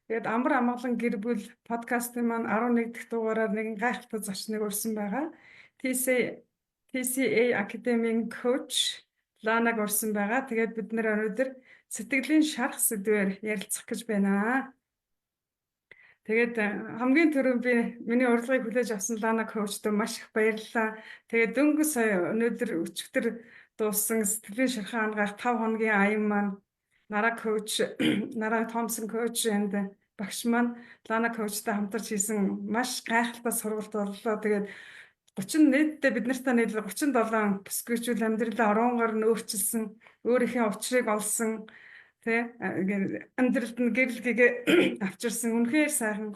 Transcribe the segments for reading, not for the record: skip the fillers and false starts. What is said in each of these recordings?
Тэгээд Амар амгалан гэр бүл подкастын маань 11 дахь дугаараар нэгэн гайхалтай зочныг урьсан байгаа. TC TCA Academy-ийн coach Ланаг урьсан байгаа. Тэгээд бид нар өнөөдөр сэтгэлийн шарх сэдвээр ярилцах гэж байна. Тэгээд хамгийн түрүүнд би миний урилгыг хүлээж авсан Лана coach д маш их баярлалаа. Тэгээд дөнгөж сая өнөөдөр өчигдөр дууссан сэтгэлийн шархаа анагаах 5 хоногийн аян маань Нара coach, Нара Томсон coach and багш маань Лана coach тай хамтарч хийсэн маш гайхалтай сургалт боллоо. Тэгээд 30 нийтдээ бид нартай нийлээд 37 бүсгүйчүүд амьдралаа оронгоор нь өөрчилсөн, өөрийнхөө учрыг олсон, тий, амьдралд нь гэрэл гэгээ авчирсан, үнэхээр сайхан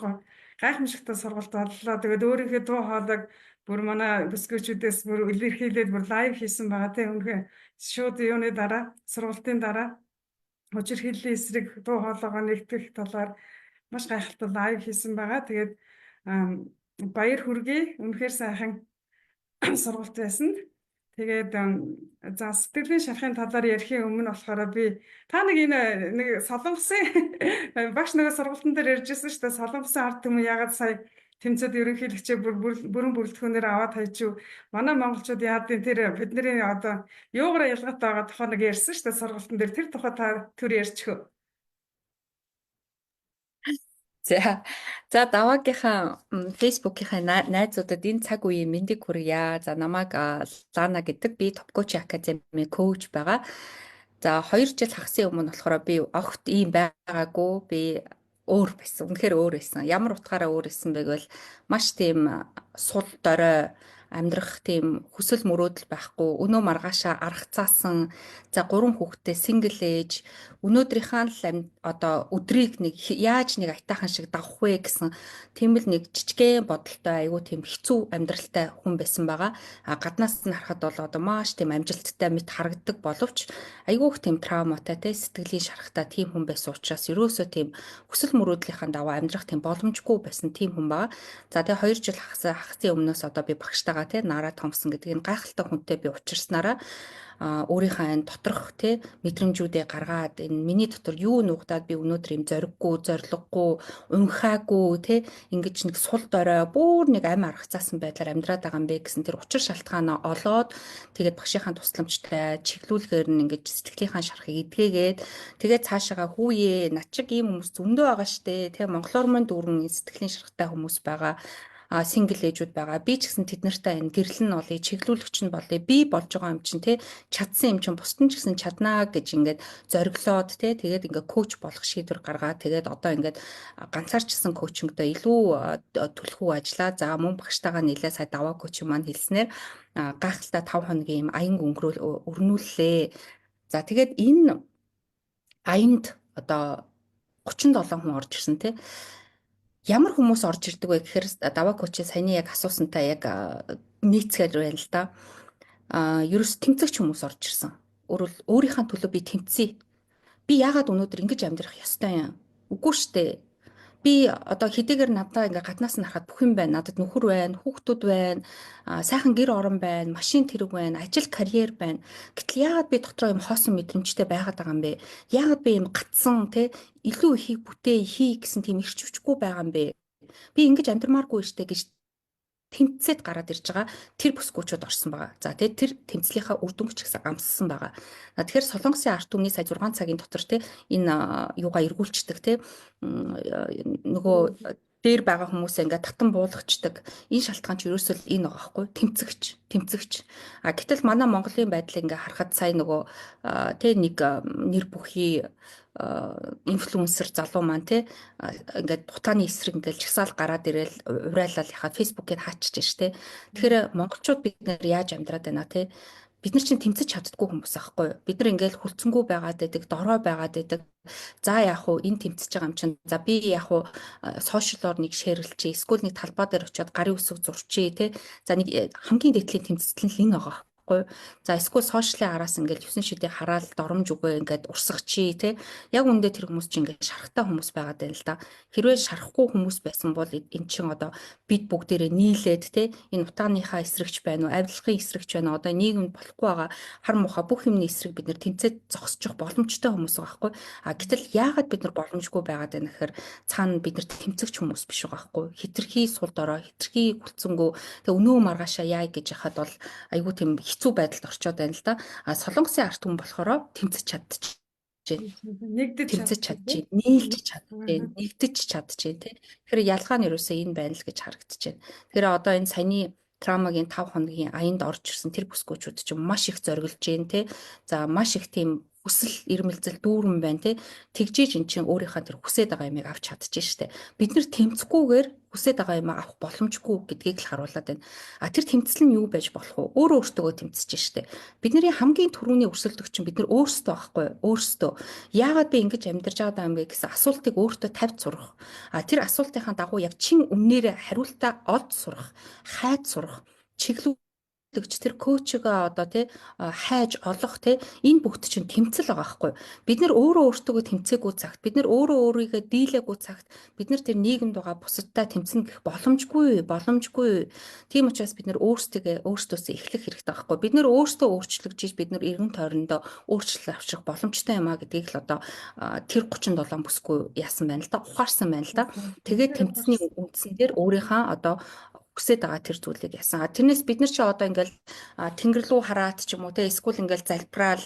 гайхамшигтай сургалт боллоо. Тэгээд өөрийнхөө дуу хоолойг бүр манай бүсгүйчүүдээс бүр илэрхийлээд, бүр live хийсэн байгаа, тий. Үнэхээр шууд юуны дараа, сургалтын дараа хүчирхийллийн эсрэг дуу хоолойгоо нэгтгэх талаар маш гайхалтай live хийсэн байгаа. Тэгээд баяр хүргэе. Үнэхээр сайхан сургалт байсан. Тэгээд за, сэтгэлийн шархын талаар ярихын өмнө болохоор би та нэг энэ нэг Солонгосын багш нөгөө сургалтын дээр ярьж байсан шүү дээ. Солонгосын ард түмэн яагаад сая тэмцээд ерөнхийлөгчөө бүрэн бүрэлдэхүүнээр аваад хайчив. Манай монголчууд яадын тэр бидний одоо юугаараа ялгаатай байгаа тухай нэг ярьсан шүү дээ сургалтын дээр. Тэр тухай та түр ярьчих. За за, Даваагийнхаа Facebook-ийнхаа найзуудад энэ цаг үеийн мэндийг хүргье. За, намайг Лана гэдэг, би Top Coach Academy coach байгаа. За, 2 жил хагасын өмнө болохоор би огт ийм байгаагүй. Би өөр байсан. Үнэхээр өөр байсан. Ямар утгаараа өөр байсан бэ гэвэл маш тийм сул дорой, амьдрах тийм хүсэл мөрөөдөл байхгүй, өнөө маргаашаа аргацаасан, за, гурван хүүхэдтэй single ээж, өнөөдрийнхээ л одоо өдрийг нэг яаж нэг аятайхан шиг давах вэ гэсэн тийм л нэг жижигхэн бодолтой, айгүй тийм хэцүү амьдралтай хүн байсан байгаа. А гаднаас нь харахад бол одоо маш тийм амжилттай мэт харагддаг боловч айгүй их тийм травматай те, сэтгэлийн шархтай тийм хүн байсан учраас ерөөсөө тийм хүсэл мөрөөдлийнхаа дагуу амьдрах тийм боломжгүй байсан тийм хүн байгаа. За, тэгээ 2 жил хагасын өмнөөс одоо би багштайгаа те, Нара Томсон гэдэг энэ гайхалтай хүнтэй би учирснараа өөрийнхөө энэ доторх те мэдрэмжүүдээ гаргаад, энэ миний дотор юу нуугдаад би өнөөдөр юм зориггүй, зорилгогүй, унхаагүй те, ингэж нэг сул дорой, бүр нэг ам аргацаасан байдлаар амьдраад байгаа юм бэ гэсэн тэр учир шалтгаанаа олоод, тэгээд багшийнхаа тусламжтай чиглүүлгээр нь ингэж сэтгэлийнхаа шархыг эдгээгээд, тэгээд цаашаага хүүе, над чиг ийм хүмүүс зөндөө байгаа штэ те, Монголоор мань дүүрэн сэтгэлийн шархтай хүмүүс байгаа, single ээжүүд байгаа. Би ч гэсэн тэд нартай энэ гэрэл нь болъё, чиглүүлэгч нь болъё. Би болж байгаа юм чинь те, чадсан юм чинь бусд нь ч гэсэн чаднаа гэж ингээд зориглоод те, тэгээд ингээд coach болох шийдвэр гаргаад, тэгээд одоо ингээд ганцаарчсан coaching доо илүү түлхүү ажиллаа. За, мөн багштайгаа нийлээ сая Даваа coach маань хэлснээр гайхалтай 5 хоногийн юм аянг өнгөрөөл өрнүүллээ. За, тэгээд энэ аянд одоо 37 хүн орж ирсэн те. Ямар хүмүүс орж ирдэг вэ гэхээр Даваа coach ийн саяны яг асуусантай яг нийцгээр байна л да. А ерөөс тэмцэгч хүмүүс орж ирсэн. Өөрөөр өөрийнхөө төлөө би тэмцье. Би яагаад өнөөдөр ингэж амьдрах ёстой юм? Үгүй штэ. Би одоо хэдийгээр надаа ингээ гаднаас нь харахад бүх юм байна. Надад нөхөр байна, хүүхдүүд байна, сайхан гэр орон байна, машин тэрэг байна, ажил карьер байна. Гэтэл яагаад би дотроо юм хоосон мэдрэмжтэй байгаад байгаа юм бэ? Яагаад би юм гатсан те, илүү ихийг бүтээ хий гэсэн тийм эрч хүчгүй байгаа юм бэ? Би ингэж амьдрмааргүй штэ гэж тэмцээд гараад ирж байгаа тэр бүсгүүчүүд орсон байгаа. За, тэгээд тэр тэмцлийнхаа үр дүнг ч гэсэн амссан байгаа. Тэгэхээр Солонгосын ард түмний сая 6 цагийн дотор те энэ юугаа эргүүлчихдэг те, нөгөө дээр байгаа хүмүүсээ ингээд татан буулгачдаг. Энэ шалтгаан ч ерөөсөө л энэ байгаа байхгүй, тэмцэгч, тэмцэгч. А гэтэл манай Монголын байдлыг ингээд харахад сая нөгөө тэ нэг нэр бүхий инфлюенсер залуу маань те ингээд утааны эсрэг ингээд жагсаал гараад ирээл урайлал яхаа Facebook ийг хаачиж ш те. Тэгэхээр монголчууд бид нар яаж амьдраад байна те? Бид нар чинь тэмцэж чаддаггүй хүмүүс аахгүй юу? Бид нар ингээл хүлцэнгүй байгаад байдаг, дорой байгаад байдаг. За, яг уу энэ тэмцэж байгаа юм чинь. За, би яг уу social оор нэг share лчихье, эсвэл нэг талбай дээр очиод гарын үсэг зурчээ те. За, нэг хамгийн дээдлийн тэмцэл нь л энэ байгаа. байхгүй. За эсвэл сошиалын араас ингээл 9 шидийг хараал доромж өгөө ингээд урсгачий те. Яг үндэ тэр хүмүүс чинь ингээд шарахтай хүмүүс байгаад байна л да. Хэрвээ шарахгүй хүмүүс байсан бол эн чинь одоо бид бүгдээрээ нийлээд те энэ утааныхаа эсрэгч байна уу, авилгын эсрэгч байна уу, одоо нийгэмд болохгүй байгаа хар муухай бүх юмны эсрэг бид нэр тэмцээд зогсчих боломжтой хүмүүс байгаа байхгүй. А гэтэл яагаад бид нар боломжгүй байгаад байна гэхээр цаана бид нар тэмцэгч хүмүүс биш байгаа байхгүй. Хитрхи сул дорой, хитрхи хүлцэнгүү тэгээ өнөө маргаашаа яа гэж яхад бол айгүй тийм хэцүү байдалд орчоод байна л да. А Солонгосын ард түмэн болохоор тэмцэж чадчих. Нэгдэж тэмцэж чадчих, нийлж чадчих, нэгдэж чадчих тий. Тэгэхээр ялгаа нь ерөөсөө энэ байна л гэж харагдаж байна. Тэгэхээр одоо энэ саяны травмагийн 5 хоногийн аянд орж ирсэн тэр бүсгүүчүүд чинь маш их зориглож гин тий. За маш их тийм хүсэл эрмэлзэл дүүрэн байна тий. Тэгжээж эн чинь өөрийнхөө тэр хүсээд байгаа юмыг авч чадчих штэ. Бид нэр тэмцэхгүйгээр хүсээд байгаа юм авах боломжгүй гэдгийг л харуулад байна. А тэр тэмцэл нь юу байж болох вэ? Өөрөө өөртөөгөө тэмцэж штэ. Бидний хамгийн түрүүний өрсөлдөгч чинь бид нар өөрсдөө байхгүй юу? Өөрсдөө. Яагаад би ингэж амьдарч байгаа юм бэ гэсэн асуултыг өөртөө тавьж сурах. А тэр асуултынхаа дагуу яг чин үннээр хариултаа олж сурах, хайж сурах, чиглүүл тэр коучгаа одоо тий хайж олох тий энэ бүгд чинь тэмцэл байгаа байхгүй. Бид нар өөрөө өөртөөгөө тэмцээгүй цагт, бид нар өөрөө өөрийгөө дийлээгүй цагт бид нар тэр нийгэмд байгаа бусадтай тэмцэнэ гэх боломжгүй, боломжгүй. Тийм учраас бид нар өөрсдөө өөрсдөөсөө эхлэх хэрэгтэй байхгүй. Бид нар өөрсдөө өөрчлөгдөж бид нар эргэн тойрондоо өөрчлөлт авчрах боломжтой юм а гэдгийг л одоо тэр 37 бүсгүй яасан байна л да, ухаарсан байна л да. Тэгээд тэмцсэний үндсэн дээр өөрийнхөө одоо хүсээд байгаа тэр зүйлийг яасан. Тэрнээс бид нар чи одоо ингээл тэнгэр рүү хараад ч юм уу те эсвэл ингээл залбираал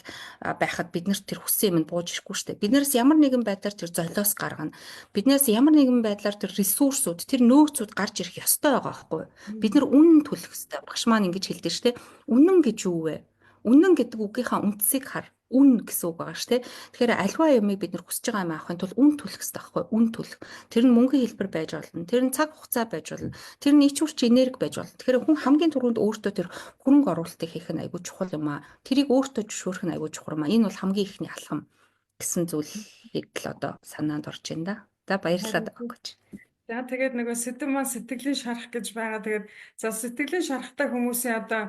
байхад бид нарт тэр хүссэн юм нь бууж ирэхгүй шүү дээ. Биднээс ямар нэгэн байдлаар тэр золиос гаргана. Биднээс ямар нэгэн байдлаар тэр ресурсууд, тэр нөөцүүд гарч ирэх ёстой байгаа байхгүй юу? Бид нар үнэн төлөх ёстой. Багш маань ингэж хэлдэг шүү дээ. Үнэн гэж юу вэ? Үнэн гэдэг үгийнхаа үндсийг хар. Үн гэсэн үг байгаа шүү дээ. Тэгэхээр альва юмыг бид нар хүсэж байгаа юм авахын тулд үн төлөх хэрэгтэй байхгүй юу? Үн төлөх. Тэр нь мөнгөний хэлбэр байж болно. Тэр нь цаг хугацаа байж болно. Тэр нь ич хүч энерги байж болно. Тэгэхээр хүн хамгийн түрүүнд өөртөө тэр хөрөнгө оруулалтыг хийх нь айгүй чухал юм аа. Тэрийг өөртөө зөвшөөрөх нь айгүй чухал юм аа. Энэ бол хамгийн ихний алхам гэсэн зүйлийг л одоо санаанд орж байна да. За баярлалаа дагч. За тэгээд нөгөө сэдэв маань сэтгэлийн шарах гэж байгаа. Тэгээд за сэтгэлийн шарахтай хүмүүсийн одоо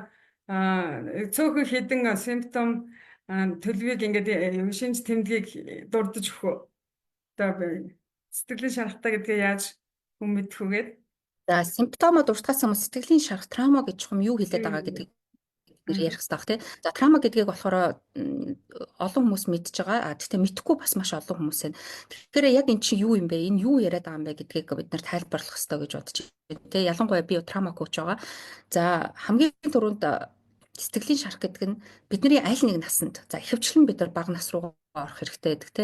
цөөхөн хэдэн симптом төлөвийг ингээд шинж тэмдгийг дурдж өгөх үү? Одоо сэтгэлийн шарахтай гэдгээ яаж хүн мэдэх үү гээд? За симптомоо дуртахаас өмнө сэтгэлийн шарах траума гэж юм юу хэлээд байгаа гэдгийг ярих хэрэгтэй байх тий. За траума гэдгийг болохоор олон хүмүүс мэдж байгаа. А гэхдээ мэдэхгүй бас маш олон хүмүүс байна. Тэгэхээр яг эн чинь юу юм бэ? Энэ юу яриад байгаа юм бэ гэдгийг бид нар тайлбарлах хэрэгтэй гэж бодож байна. Тэ ялангуяа би траума коуч байгаа. За хамгийн түрүүнд сэтгэлийн шарах гэдэг нь бидний аль нэг насанд, за ихэвчлэн бид нар бага нас руу орох хэрэгтэй гэдэг те,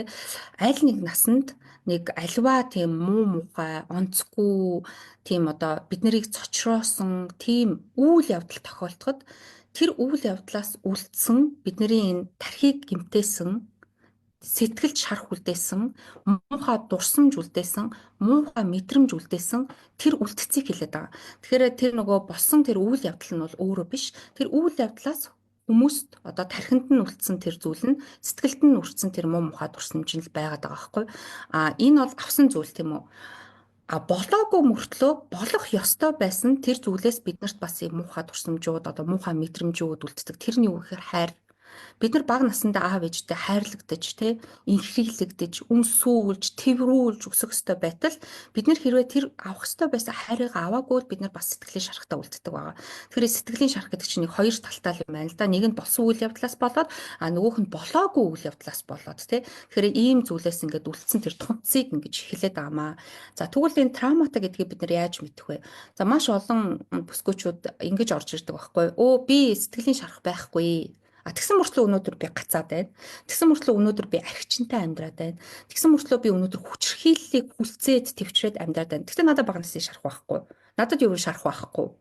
аль нэг насанд нэг альва тийм муу мухай, онцгүй тийм одоо бид нарыг цочроосон тийм үйл явдал тохиолдоход тэр үйл явдлаас үлдсэн бидний энэ тархийг гэмтээсэн, сэтгэлд шарх үлдээсэн, муухай дурсамж үлдээсэн, муухай мэдрэмж үлдээсэн тэр үлдцгийг хэлээд байгаа. Тэгэхээр тэр нөгөө болсон тэр үйл явдал нь бол өөрөө биш. Тэр үйл явдлаас хүмүүст одоо тархинд нь үлдсэн тэр зүйл нь, сэтгэлд нь үлдсэн тэр муу мухай дурсамж нь л байгаад байгаа байхгүй. А энэ бол авсан зүйл тийм үү? А болоогүй мөртлөө болох ёстой байсан тэр зүйлээс биднэрт бас юм муухай дурсамжууд, одоо муухай мэдрэмжүүд үлддэг. Тэр нь юу гэхээр хайр. Бид нар бага насндаа аав ээжтэй хайрлагдаж, тэ, инхрийлэгдэж, үнсүүлж, тэрврүүлж өсөх ёстой байтал бид нар хэрвээ тэр авах ёстой байсан хайрыг аваагүй бол бид нар бас сэтгэлийн шарахтаа үлддэг байгаа. Тэгэхээр сэтгэлийн шарах гэдэг чинь нэг хоёр талтай юм байна л да. Нэг нь болсон үйл явдлаас болоод, а нөгөөх нь болоогүй үйл явдлаас болоод, тэ. Тэгэхээр ийм зүйлээс ингээд үлдсэн тэр тунцыг ингэж хэлээд байгаамаа. За тэгвэл энэ травматай гэдгийг бид нар яаж мэдэх вэ? За маш олон бүсгүүчүүд ингэж орж ирдэг байхгүй. Өө би сэтгэлийн шарах байхгүй. А тэгсэн мөртлөө өнөөдөр би гацаад байна. Тэгсэн мөртлөө өнөөдөр би архичинтай амьдраад байна. Тэгсэн мөртлөө би өнөөдөр хүчирхийллийг хүлцээд төвчрээд амьдраад байна. Тэгтээ надад бага насны шарах байхгүй. Надад юу шарах байхгүй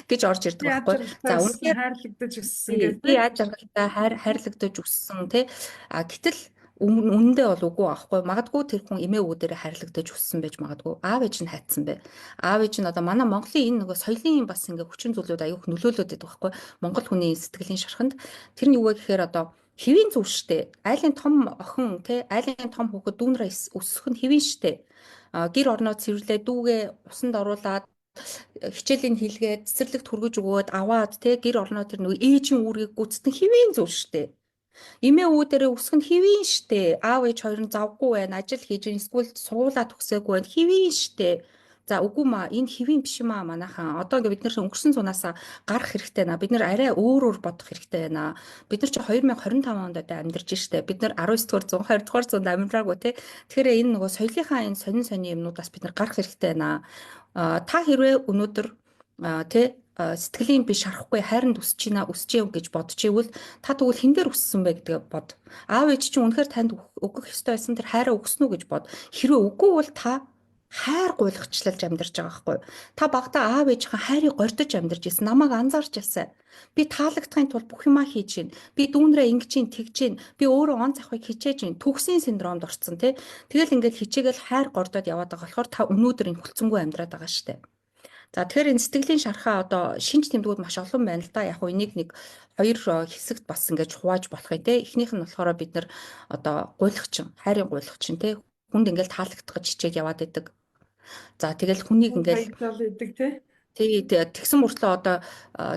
гэж орж ирдэг байхгүй. За үнэхээр хайрлагдаж өссөн гэдэг. Би яаж жаргалтай хайрлагдаж өссөн тий. А гэтэл үнэндээ бол үгүй аахгүй. Магадгүй тэр хүн эмээ өвгөдөрөө хайрлагдаж өссөн байж магадгүй. Аав ээж нь хайцсан бай. Аав ээж нь одоо манай Монголын энэ нөгөө соёлын бас ингээ хүчин зүйлүүд аюух нөлөөлөд байдаг байхгүй. Монгол хүний сэтгэлийн шарханд тэр нь юу вэ гэхээр одоо хэвийн зүйл штэ. Айлын том охин тий, айлын том хүүхэд дүүнрээ өсөх нь хэвийн штэ. Гэр орноо цэвэрлээ, дүүгээ усанд оруулаад хичээлийн хийлгээд цэцэрлэгт хүргэж өгөөд аваад те гэр орноо тэр нөгөө ээжийн үүргийг гүйцэтгэн хэвийн зүйл штэ. Эмээ өвөө дээрээ өсгөх нь хэвийн штэ. Аав ээж хоёр нь завгүй байна, ажил хийж байна, эсвэл сургуулаа төгсөөгүй байна. Хэвийн штэ. За үгүй маа энэ хэвийн биш юм аа манайхан. Одоо ингээ бид нэр өнгөрсөн зунаасаа гарах хэрэгтэй наа. Бид нэр арай өөр өөр бодох хэрэгтэй байна. Бид нар чи 2025 онд одоо амьдарч штэ. Бид нар 19 дугаар зуун, 20 дугаар зуунд амьдраагүй те. Тэгэхээр энэ нөгөө соёлынхаа энэ сонин сонин юмнуудаас бид нар гарах хэрэгтэй байна. Та хэрвээ өнөөдөр тэ сэтгэлийн би шарахгүй хайранд өсөж байна, өсөж гэж бодож ивэл та тэгвэл хэн дээр өссөн бэ гэдгээ бод. Аав ээж чинь үнэхээр танд өгөх ёстой байсан тэр хайраа өгсөн үү гэж бод. Хэрвээ үгүй бол та хайр гуйлгачлалж амьдарч байгаа байхгүй юу? Та багадаа аав ээжийнхээ хайрыг гордож амьдарч ирсэн. Намайг анзаарч ирсэн. Би таалагдахын тулд бүх юмаа хийж гин. Би дүүнрээ ингэж гин, тэгж гин. Би өөрөө он завхыг хичээж гин. Төгсийн синдромд орцсон тий. Тэгэл ингээд хичээгээл хайр гордоод яваад байгаа болохоор та өнөөдөр энэ хүлцэнгүй амьдраад байгаа штэ. За тэгэхээр энэ сэтгэлийн шархаа одоо шинж тэмдгүүд маш олон байна л да. Яг хөө энийг нэг хоёр хэсэгт бас ингэж хувааж болох юм те. Эхнийх нь болохоор бид нар одоо гуйлгачин, хайрын гуйлгачин те. Хүнд ингээл таалагдах гэж хичээд яваад идэг. За тэгэл хүнийг ингээл баярлал идэг те. Тий, тэгсэн мөртлөө одоо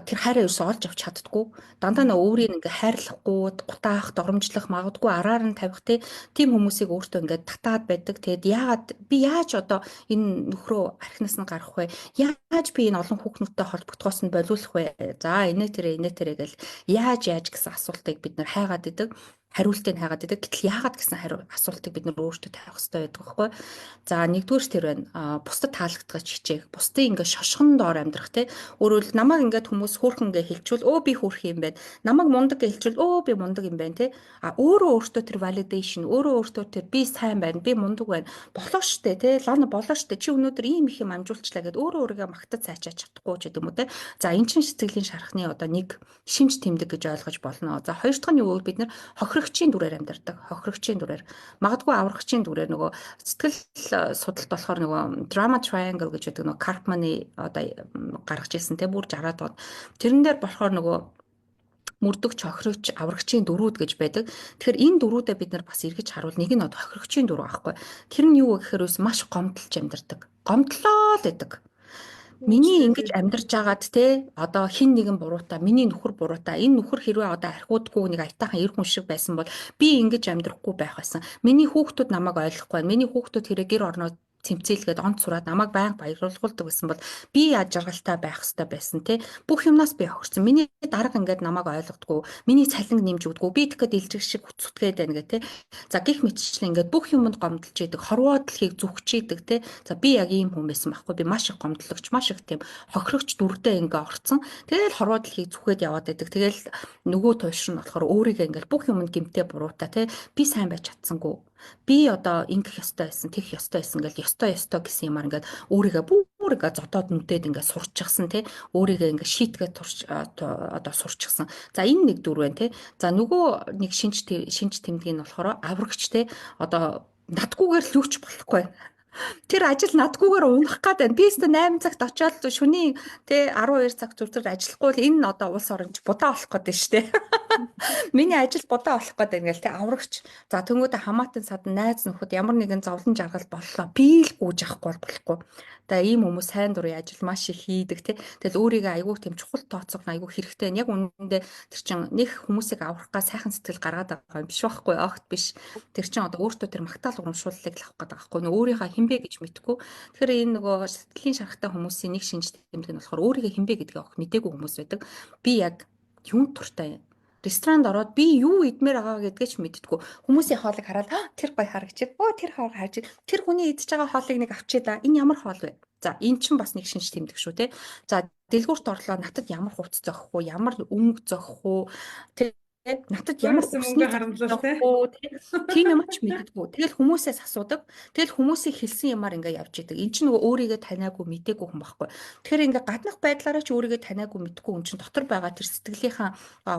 тэр хайраа ерөөсөө олж авч чаддггүй. Дандаа нөө өөрийг ингээ хайрлахгүй, гутаах, доромжлох, магадгүй араар нь тавих те. Тийм хүмүүсийг өөртөө ингээ татаад байдаг. Тэгэд яагаад би яаж одоо энэ нөхрөө архинаас нь гарах вэ? Яаж би энэ олон хүүхнүүдтэй холбогдохоос нь болиулах вэ? За инээ тэрэ инээ тэрэ гэл яаж яаж гэсэн асуултыг бид нар хайгаад идэг, хариултыг хайгаад идэг. Гэтэл яагаад гэсэн хариу асуултыг бид нар өөрсдөө тавих хэрэгтэй байдаг байхгүй. За нэгдүгээр тэр байна. Бусдад таалагдах хичээх. Бусдын ингээ шошгон доор амьдрах те. Өөрөөр намайг ингээд хүмүүс хөөрхөн ингээ хэлчихвэл өө би хөөрхөн юм байна. Намайг мундаг гэж хэлчихвэл өө би мундаг юм байна те. А өөрөө өөртөө тэр validation, өөрөө өөртөө тэр би сайн байна, би мундаг байна. Болоо штэ те. Лана болоо штэ. Чи өнөөдөр ийм их юм амжуулчлаа гэд өөрөө өөрийгөө магтаж сайчаач чадахгүй ч гэдэг юм уу те. За эн чинь сэтгэлийн шархны одоо нэг шинж тэмдэг гэж ойлгож болно. За хоёр дахь нь юу вэ? Бид нар хохирогчийн дүрээр амьдардаг. Хохирогчийн дүрээр. Магадгүй аврагчийн дүрээр нөгөө сэтгэл судалт болохоор нөгөө drama triangle гэж байдаг нөгөө Карпманы одоо гаргаж ирсэн те бүр 60-аад он. Тэрэн дээр болохоор нөгөө мөрдөгч, хохирогч, аврагчийн дөрүүд гэж байдаг. Тэгэхээр энэ дөрүүдээ бид нар бас эргэж харуул нэг нь одоо хохирогчийн дүр байхгүй. Тэр нь юу вэ гэхээр ус маш гомдолж амьдардаг. Гомдлоо л гэдэг. Миний ингэж амьдарч байгаад те одоо хин нэгэн буруутай, миний нөхөр буруутай. Энэ нөхөр хэрвээ одоо архиудгүй нэг аятайхан эр хүн шиг байсан бол би ингэж амьдрахгүй байх байсан. Миний хүүхдүүд намайг ойлгохгүй байна. Миний хүүхдүүд хэрэг гэр орноо цэмцээлгээд онц сураад намайг байнга баярлуулдаг гэсэн бол би яд жаргалтай байх хэрэгтэй байсан те. Бүх юмнаас би хохирсон. Миний дарга ингээд намайг ойлгодгоо, миний цалинг нэмж өгдгөө, би тэгэхэд илжиг шиг хүцэтгээд байна гэх те. За гих мэтчлэн ингээд бүх юмд гомдолж идэг, хорвоо дэлхийг зүгч идэг те. За би яг ийм хүн байсан байхгүй. Би маш их гомдлогч, маш их тийм хохирогч дүрдээ ингээ орцсон. Тэгэл хорвоо дэлхийг зүхэд яваад идэг. Тэгэл нөгөө туйш нь болохоор өөрийгөө ингээд бүх юмд гэмтэй буруутай те. Би сайн байж чадсангүй. Би одоо ингэх ёстой байсан, тэгэх ёстой байсан гэл ёстой ёстой гэсэн юмар ингээд өөрийгөө бүр ингээд зодоод нүдээд ингээд сурччихсан тий. Өөрийгөө ингээд шийтгээд турч одоо сурччихсан. За энэ нэг дүр байна тий. За нөгөө нэг шинж шинж тэмдэг нь болохоор аврагч тий. Одоо надгүйгээр л юуч болохгүй. Тэр ажил надгүйгээр унах гад байна. Би өстө 8 цагт очиод шөнийн тэ 12 цаг зүртэр ажиллахгүй л энэ одоо улс орон будаа болох гээд байна шүү дээ. Миний ажил будаа болох гээд байна гэл тэ аврагч. За тэнгуүдэ хамаатан садан найз нөхөд ямар нэгэн зовлон жаргал боллоо. Би л гүйж авахгүй болохгүй. Одоо ийм хүмүүс сайн дурын ажил маш их хийдэг тий. Тэгэл өөрийгөө айгүй тийм чухал тооцох айгүй хэрэгтэй. Яг үнэндээ тэр чин нэг хүмүүсийг аврах га сайхан сэтгэл гаргаад байгаа юм биш байхгүй огт биш. Тэр чин одоо өөртөө тэр магтаал урамшууллыг л авах гэдэг байхгүй. Нөө өөрийгөө хинбэ гэж мэдэхгүй. Тэгэхээр энэ нөгөө сэтгэлийн шарахтай хүмүүсийн нэг шинж тэмдэг нь болохоор өөрийгөө хинбэ гэдгийг огт мдээгүй хүмүүс байдаг. Би яг юунд туртай юм? Ресторанд ороод би юу идмээр байгаа гэдгээ ч мэддэггүй. Хүмүүсийн хоолыг хараад тэр гоё харагчид. Өө тэр хоол харж. Тэр хүний идж байгаа хоолыг нэг авчээ да. Энэ ямар хоол вэ? За эн чинь бас нэг шинж тэмдэг шүү те. За дэлгүүрт орлоо надад ямар хувцас зохих уу? Ямар өнгө зохих уу? Тэ надад ямар үсний харамлал те. Тийм юм ч мэддэггүй. Тэгэл хүмүүсээс асуудаг. Тэгэл хүмүүсийн хэлсэн юмар ингээ явж идэг. Эн чинь нөгөө өөрийгөө таниагүй мдээгүй хүн байхгүй. Тэгэхээр ингээ гаднах байдлаараа ч өөрийгөө таниагүй мэдгүй хүн чинь дотор байгаа тэр сэтгэлийнхаа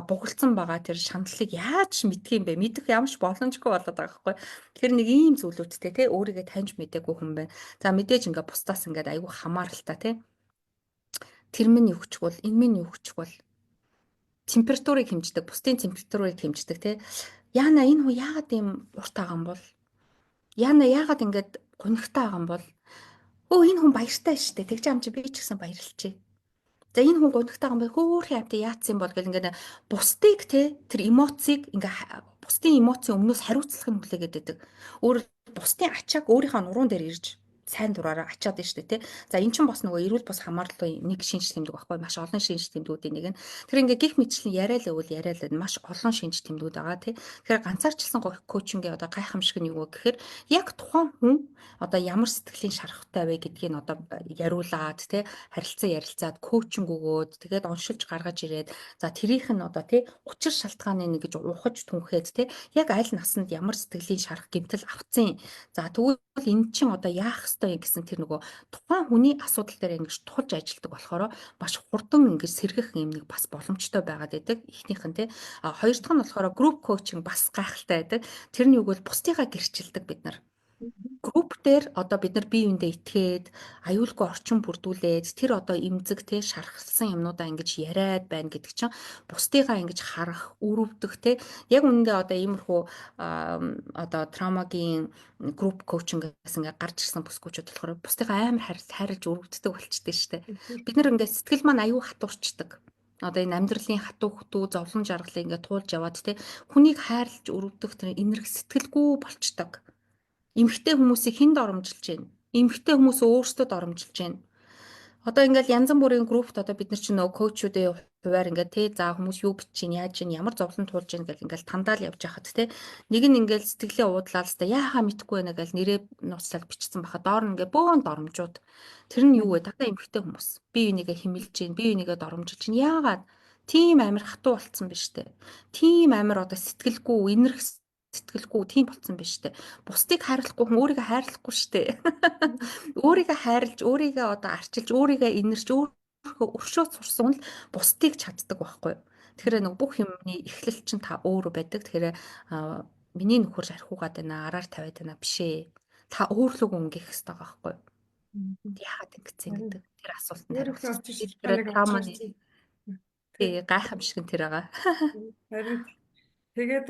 бугалцсан байгаа тэр шаналлыг яаж мэдх юм бэ? Мэдэх ямар ч боломжгүй болоод байгаа байхгүй. Тэгэхээр нэг ийм зүйлүүдтэй те өөрийгөө таньж мдээгүй хүн байна. За мэдээж ингээ бусдаас ингээд айгүй хамааралтай те. Тэр минь юу чухал, энэ минь юу чухал температурыг хэмждэг, бусдын температурыг хэмждэг тий. Яна энэ хүн яагаад ийм урт байгаа юм бол? Яна яагаад ингэж гунигтай байгаа юм бол? Өө, энэ хүн баяртай шүү дээ. Тэгж ам чи би ч гэсэн баярлалчээ. За, энэ хүн гунигтай юм байна. Хөөхөн амтаа яатсан бол гэл ингээд бусдыг те тэр эмоцийг ингээ бусдын эмоцийн өмнөөс хариуцлах нь хүлээгээд байдаг. Өөрөөр бусдын ачааг өөрийнхөө нуруунд дээр ирж сайн дураараа ачаад байна шүү дээ, тий. За, эн чинь бас нөгөө эрүүл бус хамаарлын нэг шинж тэмдэг байхгүй, маш олон шинж тэмдгүүдийн нэг нь. Тэр ингээ гих мэтчлэн яриа л өгвөл яриа л маш олон шинж тэмдгүүд байгаа, тий. Тэгэхээр ганцаарчилсан coaching ийн одоо гайхамшиг нь юу вэ гэхээр яг тухайн хүн одоо ямар сэтгэлийн шарахтай вэ гэдгийг нь одоо яриулаад, тий, харилцан ярилцаад, coaching өгөөд, тэгээд оншилж гаргаж ирээд, за, тэрийнх нь одоо, тий, учир шалтгааны нэг гэж ухаж түнхээд, тий, яг аль насанд ямар сэтгэлийн шарах гэмтэл авцсан. За, тэгвэл энэ чинь одоо яах ёстой юм гэсэн тэр нөгөө тухайн хүний асуудал дээр ингэж тулж ажилладаг болохоор маш хурдан ингэж сэргэх юм нэг бас боломжтой байгаад байдаг. Эхнийх нь, тий. А хоёр дахь нь болохоор group coaching бас гайхалтай байдаг. Тэр нь юу гэвэл бусдыгаа гэрчилдэг бид нар. Group дээр одоо бид нар бие биендээ итгээд, аюулгүй орчин бүрдүүлээд, тэр одоо эмзэг, те, шархалсан юмнуудаа ингэж яриад байна гэдэг чинь бусдыгаа ингэж харах, өрөвдөх, те, яг үнэндээ одоо иймэрхүү одоо травмагийн group coaching гэсэн ингээ гарч ирсэн бүсгүүчүүд болохоор бусдыгаа амар хайрлаж өрөвддөг болчихдээ штэ. Бид нар ингээ сэтгэл маань аюу хатуурчдаг, одоо энэ амьдралын хатуу хөтүү зовлон жаргалыг ингээ туулж яваад, те, хүнийг хайрлаж өрөвдөх тэр энерги сэтгэлгүй болчдөг. Эмэгтэй хүмүүсийг хэн доромжилж байна? Эмэгтэй хүмүүс өөрсдөө доромжилж байна. Одоо ингээл янз бүрийн группт одоо бид нар чинь нөгөө coach үүдийн хуваар ингээд, тий, за, хүмүүс юу бичиж чинь, яаж чинь, ямар зовлон туулж чинь гэл ингээл тандаал явж байхад, тий, нэг нь ингээл сэтгэлээ уудлаа л та яахаа мэдэхгүй байна гэл нэрээ нууцлал бичсэн баха доор нь ингээ бөөн доромжууд. Тэр нь юу вэ? Дандаа эмэгтэй хүмүүс бие бинийгээ хэмэлж чинь, бие бинийгээ доромжилж чинь. Яагаад тийм амар хатуу болцсон биш үү? Тийм амар одоо сэтгэлгүй, энерги сэтгэлгүй тийм болцсон биш үү? Бусдыг хайрлахгүй хүн өөрийгөө хайрлахгүй шүү дээ. Өөрийгөө хайрлж, өөрийгөө одоо арчилж, өөрийгөө инэрч, өөрийнхөө өршөөж сурсан л бусдыг чаддаг байхгүй юу? Тэгэхээр нэг бүх юмны эхлэл чинь та өөрөө байдаг. Тэгэхээр миний нөхөр шархуугаад байна, араар тавиад байна биш ээ. Та өөрлөгөө өнгөх хэрэгтэй байгаа байхгүй юу? Яагаад ингэсэн гэдэг тэр асуултанд хариулах. Тэр травманы тий гайхамшиг нь тэр байгаа. Харин тэгээд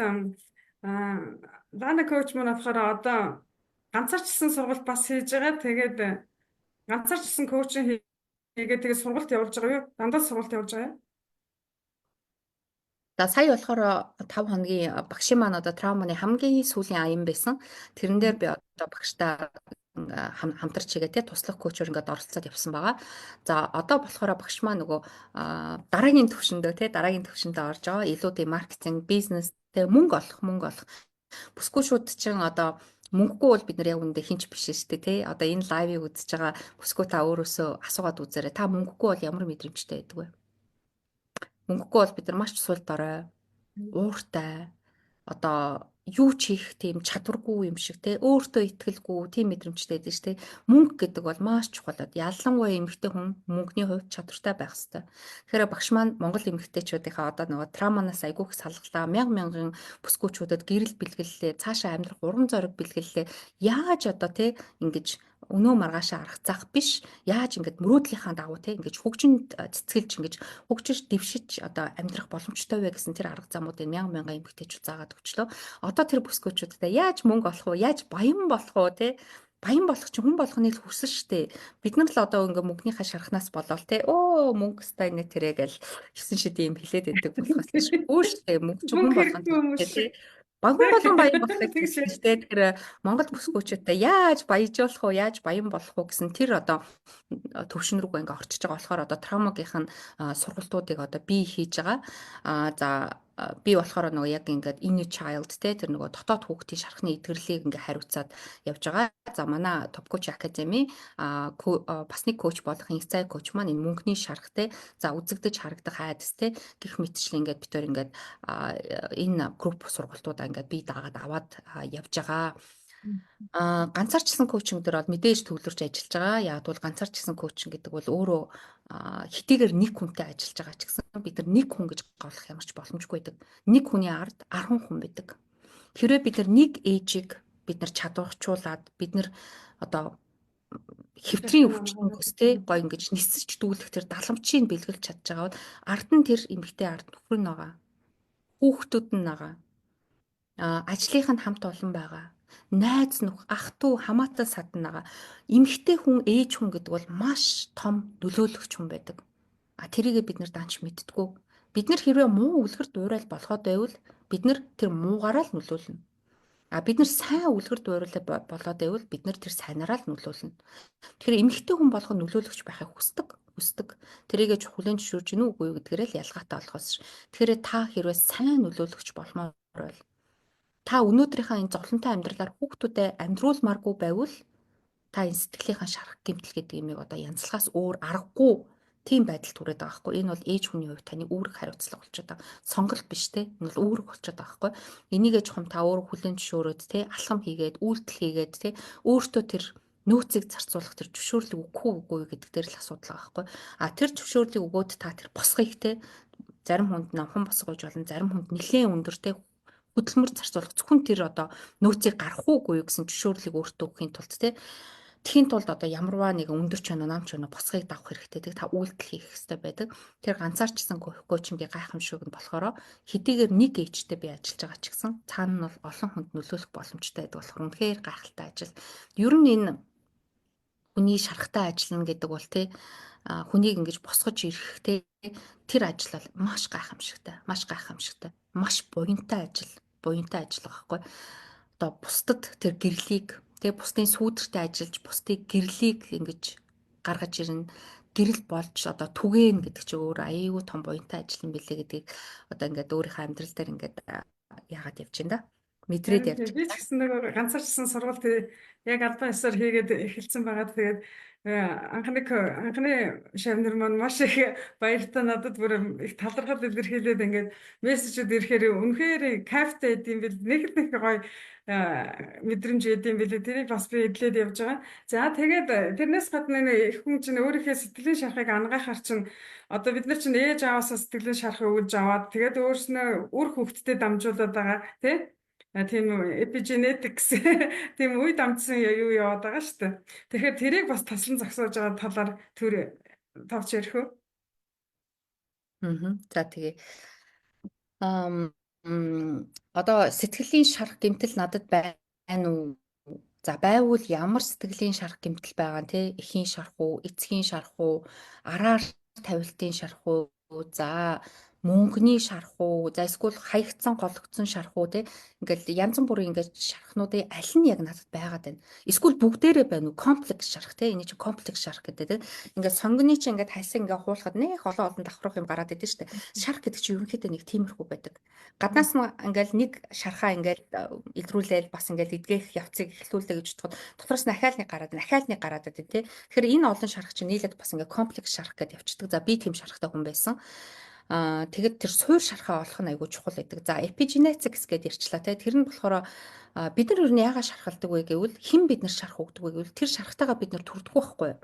Лана coach маань болохоор одоо ганцаарчилсан сургалт бас хийж байгаа. Тэгээд ганцаарчилсан coaching хийгээд, тэгээд сургалт явуулж байгаа юу? Дандаа сургалт явуулж байгаа юу? За, сая болохоор 5 хоногийн багшийн маань одоо травманы хамгийн сүүлийн аян байсан. Тэрэн дээр би одоо багштай хамтарч хийгээ, те, туслах coach оор ингээд оролцоод явсан байгаа. За, одоо болохоор багш маань нөгөө дараагийн төвшөндөө, те, дараагийн төвшөндөө орж байгаа. Илүү тийм маркетинг, бизнес, те, мөнгө олох, мөнгө олох. Бүсгүүчүүд чинь одоо мөнгөгүй бол бид нар яг үүндээ хинч биш шүү дээ, тий. Одоо энэ live ыг үзэж байгаа бүсгүй та өөрөөсөө асуугаад үзээрэй. Та мөнгөгүй бол ямар мэдрэмжтэй байдаг вэ? Мөнгөгүй бол бид нар маш сул дорой, ууртай, одоо юу ч хийх тийм чадваргүй юм шиг, те, өөртөө итгэлгүй тийм мэдрэмжтэй байдаг шүү, те. Мөнгө гэдэг бол маш чухал. Ялангуяа эмэгтэй хүн мөнгөний хувьд чадвартай байх ёстой. Тэгэхээр багш маань Монгол эмэгтэйчүүдийнхээ одоо нөгөө травманаас айгүйх салгалаа, мянга мянган бүсгүүчүүдэд гэрэл бэлгэллээ, цаашаа амьдрах урам зориг бэлгэллээ. Яаж одоо, те, ингэж өнөө маргаашаа аргацаах биш, яаж ингэж мөрөөдлийнхаа дагуу, те, ингэж хөгжин цэцгэлж, ингэж хөгжиж дэвшиж одоо амьдрах боломжтой вэ гэсэн тэр арга замуудыг мянга мянган эмэгтэйчүүд заагаад өчлөө. Одоо тэр бүсгүүчүүдтэй яаж мөнгө олох уу, яаж баян болох уу, те, баян болох чинь хүн болгоны л хүсэл штэ. Бид нар л одоо ингээ мөнгөнийхөө шархнаас болоод, те, өө, мөнгө стай нэ тэрэ гэл 9 шид юм хэлээд байдаг болохоос үгүй штэ. Мөнгө чинь хүн болгонд, те, баган болгон баян болохыг хүсэж штэ. Тэгэхээр Монгол бүсгүүчүүдтэй яаж баяжуулах уу, яаж баян болох уу гэсэн тэр одоо төвшин рүү ингээ орчиж байгаа болохоор одоо травмагийнх нь сургалтуудыг одоо би хийж байгаа. А за, би болохоор нөгөө яг ингээд inner child, те, тэр нөгөө дотоод хүүхдийн шархны эдгэрлийг ингээ хариуцаад явж байгаа. За, манай Top Coach Academy бас нэг coach болох Инцай coach маань энэ мөнгөний шарх, те, за, үзэгдэж харагдах айдас, те, гэх мэтчлэн ингээд бид төр ингээд энэ групп сургалтуудаа ингээд би дагаад аваад явж байгаа. А ганцаарчилсан coaching дээр бол мэдээж төвлөрч ажиллаж байгаа. Яг бол ганцаарчилсан coaching гэдэг бол өөрөө хэдийгээр нэг хүнтэй ажиллаж байгаа ч гэсэн бид нар нэг хүн гэж голох ямар ч боломжгүй байдаг. Нэг хүний ард 10 хүн байдаг. Хэрвээ бид нар нэг ээжийг бид нар чадварчуулаад, бид нар одоо хэвтрийн өвчтөнгөөс, те, гой ингэж нисэж дүүлэх тэр даламчийг бэлгэлж чадж байгаа бол ард нь тэр эмэгтэй ард нөхөр нь байгаа. Хүүхдүүд нь байгаа. А ажлынх нь хамт олон байгаа. Найз нөх, ах トゥ хамаатан саданаага эмэгтэй хүн, ээж хүн гэдэг бол маш том нөлөөлөгч хүн байдаг. А тэрийгээ бид нар данч мэддэггүй. Бид нар хэрвээ муу үлгэр дуурайл болоход байвал бид нар тэр муугаараа л нөлөөлнө. А бид нар сайн үлгэр дуурайл болоод байвал бид нар тэр сайнараа л нөлөөлнө. Тэгэхээр эмэгтэй хүн болгон нөлөөлөгч байхыг хүсдэг, хүсдэг. Тэрийгээ хүлээн зөвшөөрж гинүү үгүй юу гэдгээрээ л ялгаатай болохоос. Тэгэхээр та хэрвээ сайн нөлөөлөгч болмоор байвал та өнөөдрийнхөө энэ зовлонтой амьдралаар хүүхдүүдэд амьдруулмааргүй байвал та энэ сэтгэлийнхаа шарах гэмтэл гэдэг юмыг одоо янзлахаас өөр аргагүй тийм байдалд хүрээд байгаа байхгүй. Энэ бол ээж хүний хувьд таны үүрэг хариуцлага болчиход байгаа. Сонголт биш те. Энэ бол үүрэг болчиход байгаа байхгүй. Энийгээ чухам та өөрөө хүлээн зөвшөөрөөд те, алхам хийгээд, үйлдэл хийгээд те, өөртөө тэр нөөцийг зарцуулах тэр зөвшөөрлийг өгөх үү үгүй гэдэг дээр л асуудал байгаа байхгүй. А тэр зөвшөөрлийг өгөөд та тэр босгыг те, зарим хүнд намхан босгож болно, зарим хүнд нэлээд өндөр те хөдөлмөр зарцуулах зөвхөн тэр одоо нөөцийг гарах уугүй гэсэн зөвшөөрлийг өөртөө өгөхийн тулд те, Тэхийн тулд одоо ямарваа нэгэн өндөр ч байна уу, нам ч байна уу босгыг давах хэрэгтэй. Тэг та үйлдэл хийх хэрэгтэй байдаг. Тэр ганцаарчсан коучингийн гайхамшиг нь болохоор хэдийгээр нэг ээжтэй би ажиллаж байгаа ч гэсэн цаана нь бол олон хүнд нөлөөлөх боломжтой байдаг болохоор үнэхээр гайхалтай ажил. Ер нь энэ хүний шарахтай ажиллана гэдэг бол те, хүнийг ингэж босгож ирэх те, тэр ажил бол маш гайхамшигтай, маш гайхамшигтай, маш буянтай ажил, буянтай ажил байхгүй. Одоо бусдад тэр гэрлийг тэгээ бусдын сүүдэртэй ажиллаж бусдыг гэрлийг ингэж гаргаж ирнэ, гэрэл болж одоо түгээн гэдэг чинь өөр аюу том буянтай ажил юм билээ гэдгийг одоо ингээд өөрийнхөө амьдрал дээр ингээд яагаад явж байна да. Мэдрээд явж. Би ч гэсэн нэг ганцаарчсан сургалт яг албан ёсоор хийгээд эхэлсэн байгаа. Тэгээд анхны шавнар маань маш их баяртай надад бүр их талархал илэрхийлээд ингээд мессежүүд ирэхээр үнэхээр кайфтай байд юм бил, нэг л нэг гоё мэдрэмж байд юм билээ. Тэрийг бас би эдлээд явж байгаа. За тэгээд тэрнээс гадна их хүн чинь өөрийнхөө сэтгэлийн шарахыг ангаахаар чинь одоо бид нар чинь ээж аваасаа сэтгэлийн шарахыг өгж аваад тэгээд өөрснөө үр хөвгтдээ дамжуулаад байгаа тий. Тийм epigenetics тийм үе дамжсан юу яваад байгаа шүү дээ. Тэгэхээр тэрийг бас таслан зогсоож байгаа талаар төр тавч ярих уу? Аа. За тэгээ. Одоо сэтгэлийн шарах гэмтэл надад байна уу? За байвал ямар сэтгэлийн шарах гэмтэл байгаа нь те? Эхийн шарах уу, эцгийн шарах уу, араар тавилтын шарах уу? За мөнгөний шарах уу, за эсвэл хаягдсан гологдсон шарах уу те, ингээл янз бүрийн ингээд шархнуудын аль нь яг надад байгаад байна. Эсвэл бүгдээрээ байна уу? Комплекс шарах те, энэ чинь комплекс шарах гэдэг те. Ингээд сонгоны чинь ингээд хальсан ингээд хуулахад нэх олон олон давхрах юм гараад идэв штэ. Шарах гэдэг чинь ерөнхийдөө нэг тиймэрхүү байдаг. Гаднаас нь ингээл нэг шархаа ингээл илрүүлээл бас ингээл эдгэх явцыг эхлүүлээ гэж бодоход дотроос дахиад нэг гараад дахиад нэг гараад идэв те. Тэгэхээр энэ олон шарах чинь нийлээд бас ингээд комплекс шарах гэдээ явцдаг. За би тийм шарахтай хүн байсан. Тэгээд тэр суур шархаа олох нь айгүй чухал байдаг. За epigenetics гэдээ ярьчлаа те. Тэр нь болохоор бид нар ер нь яагаад шархалдаг вэ гэвэл хэн бид нар шарх өгдөг вэ гэвэл тэр шархтайгаа бид нар төрдөг байхгүй юу?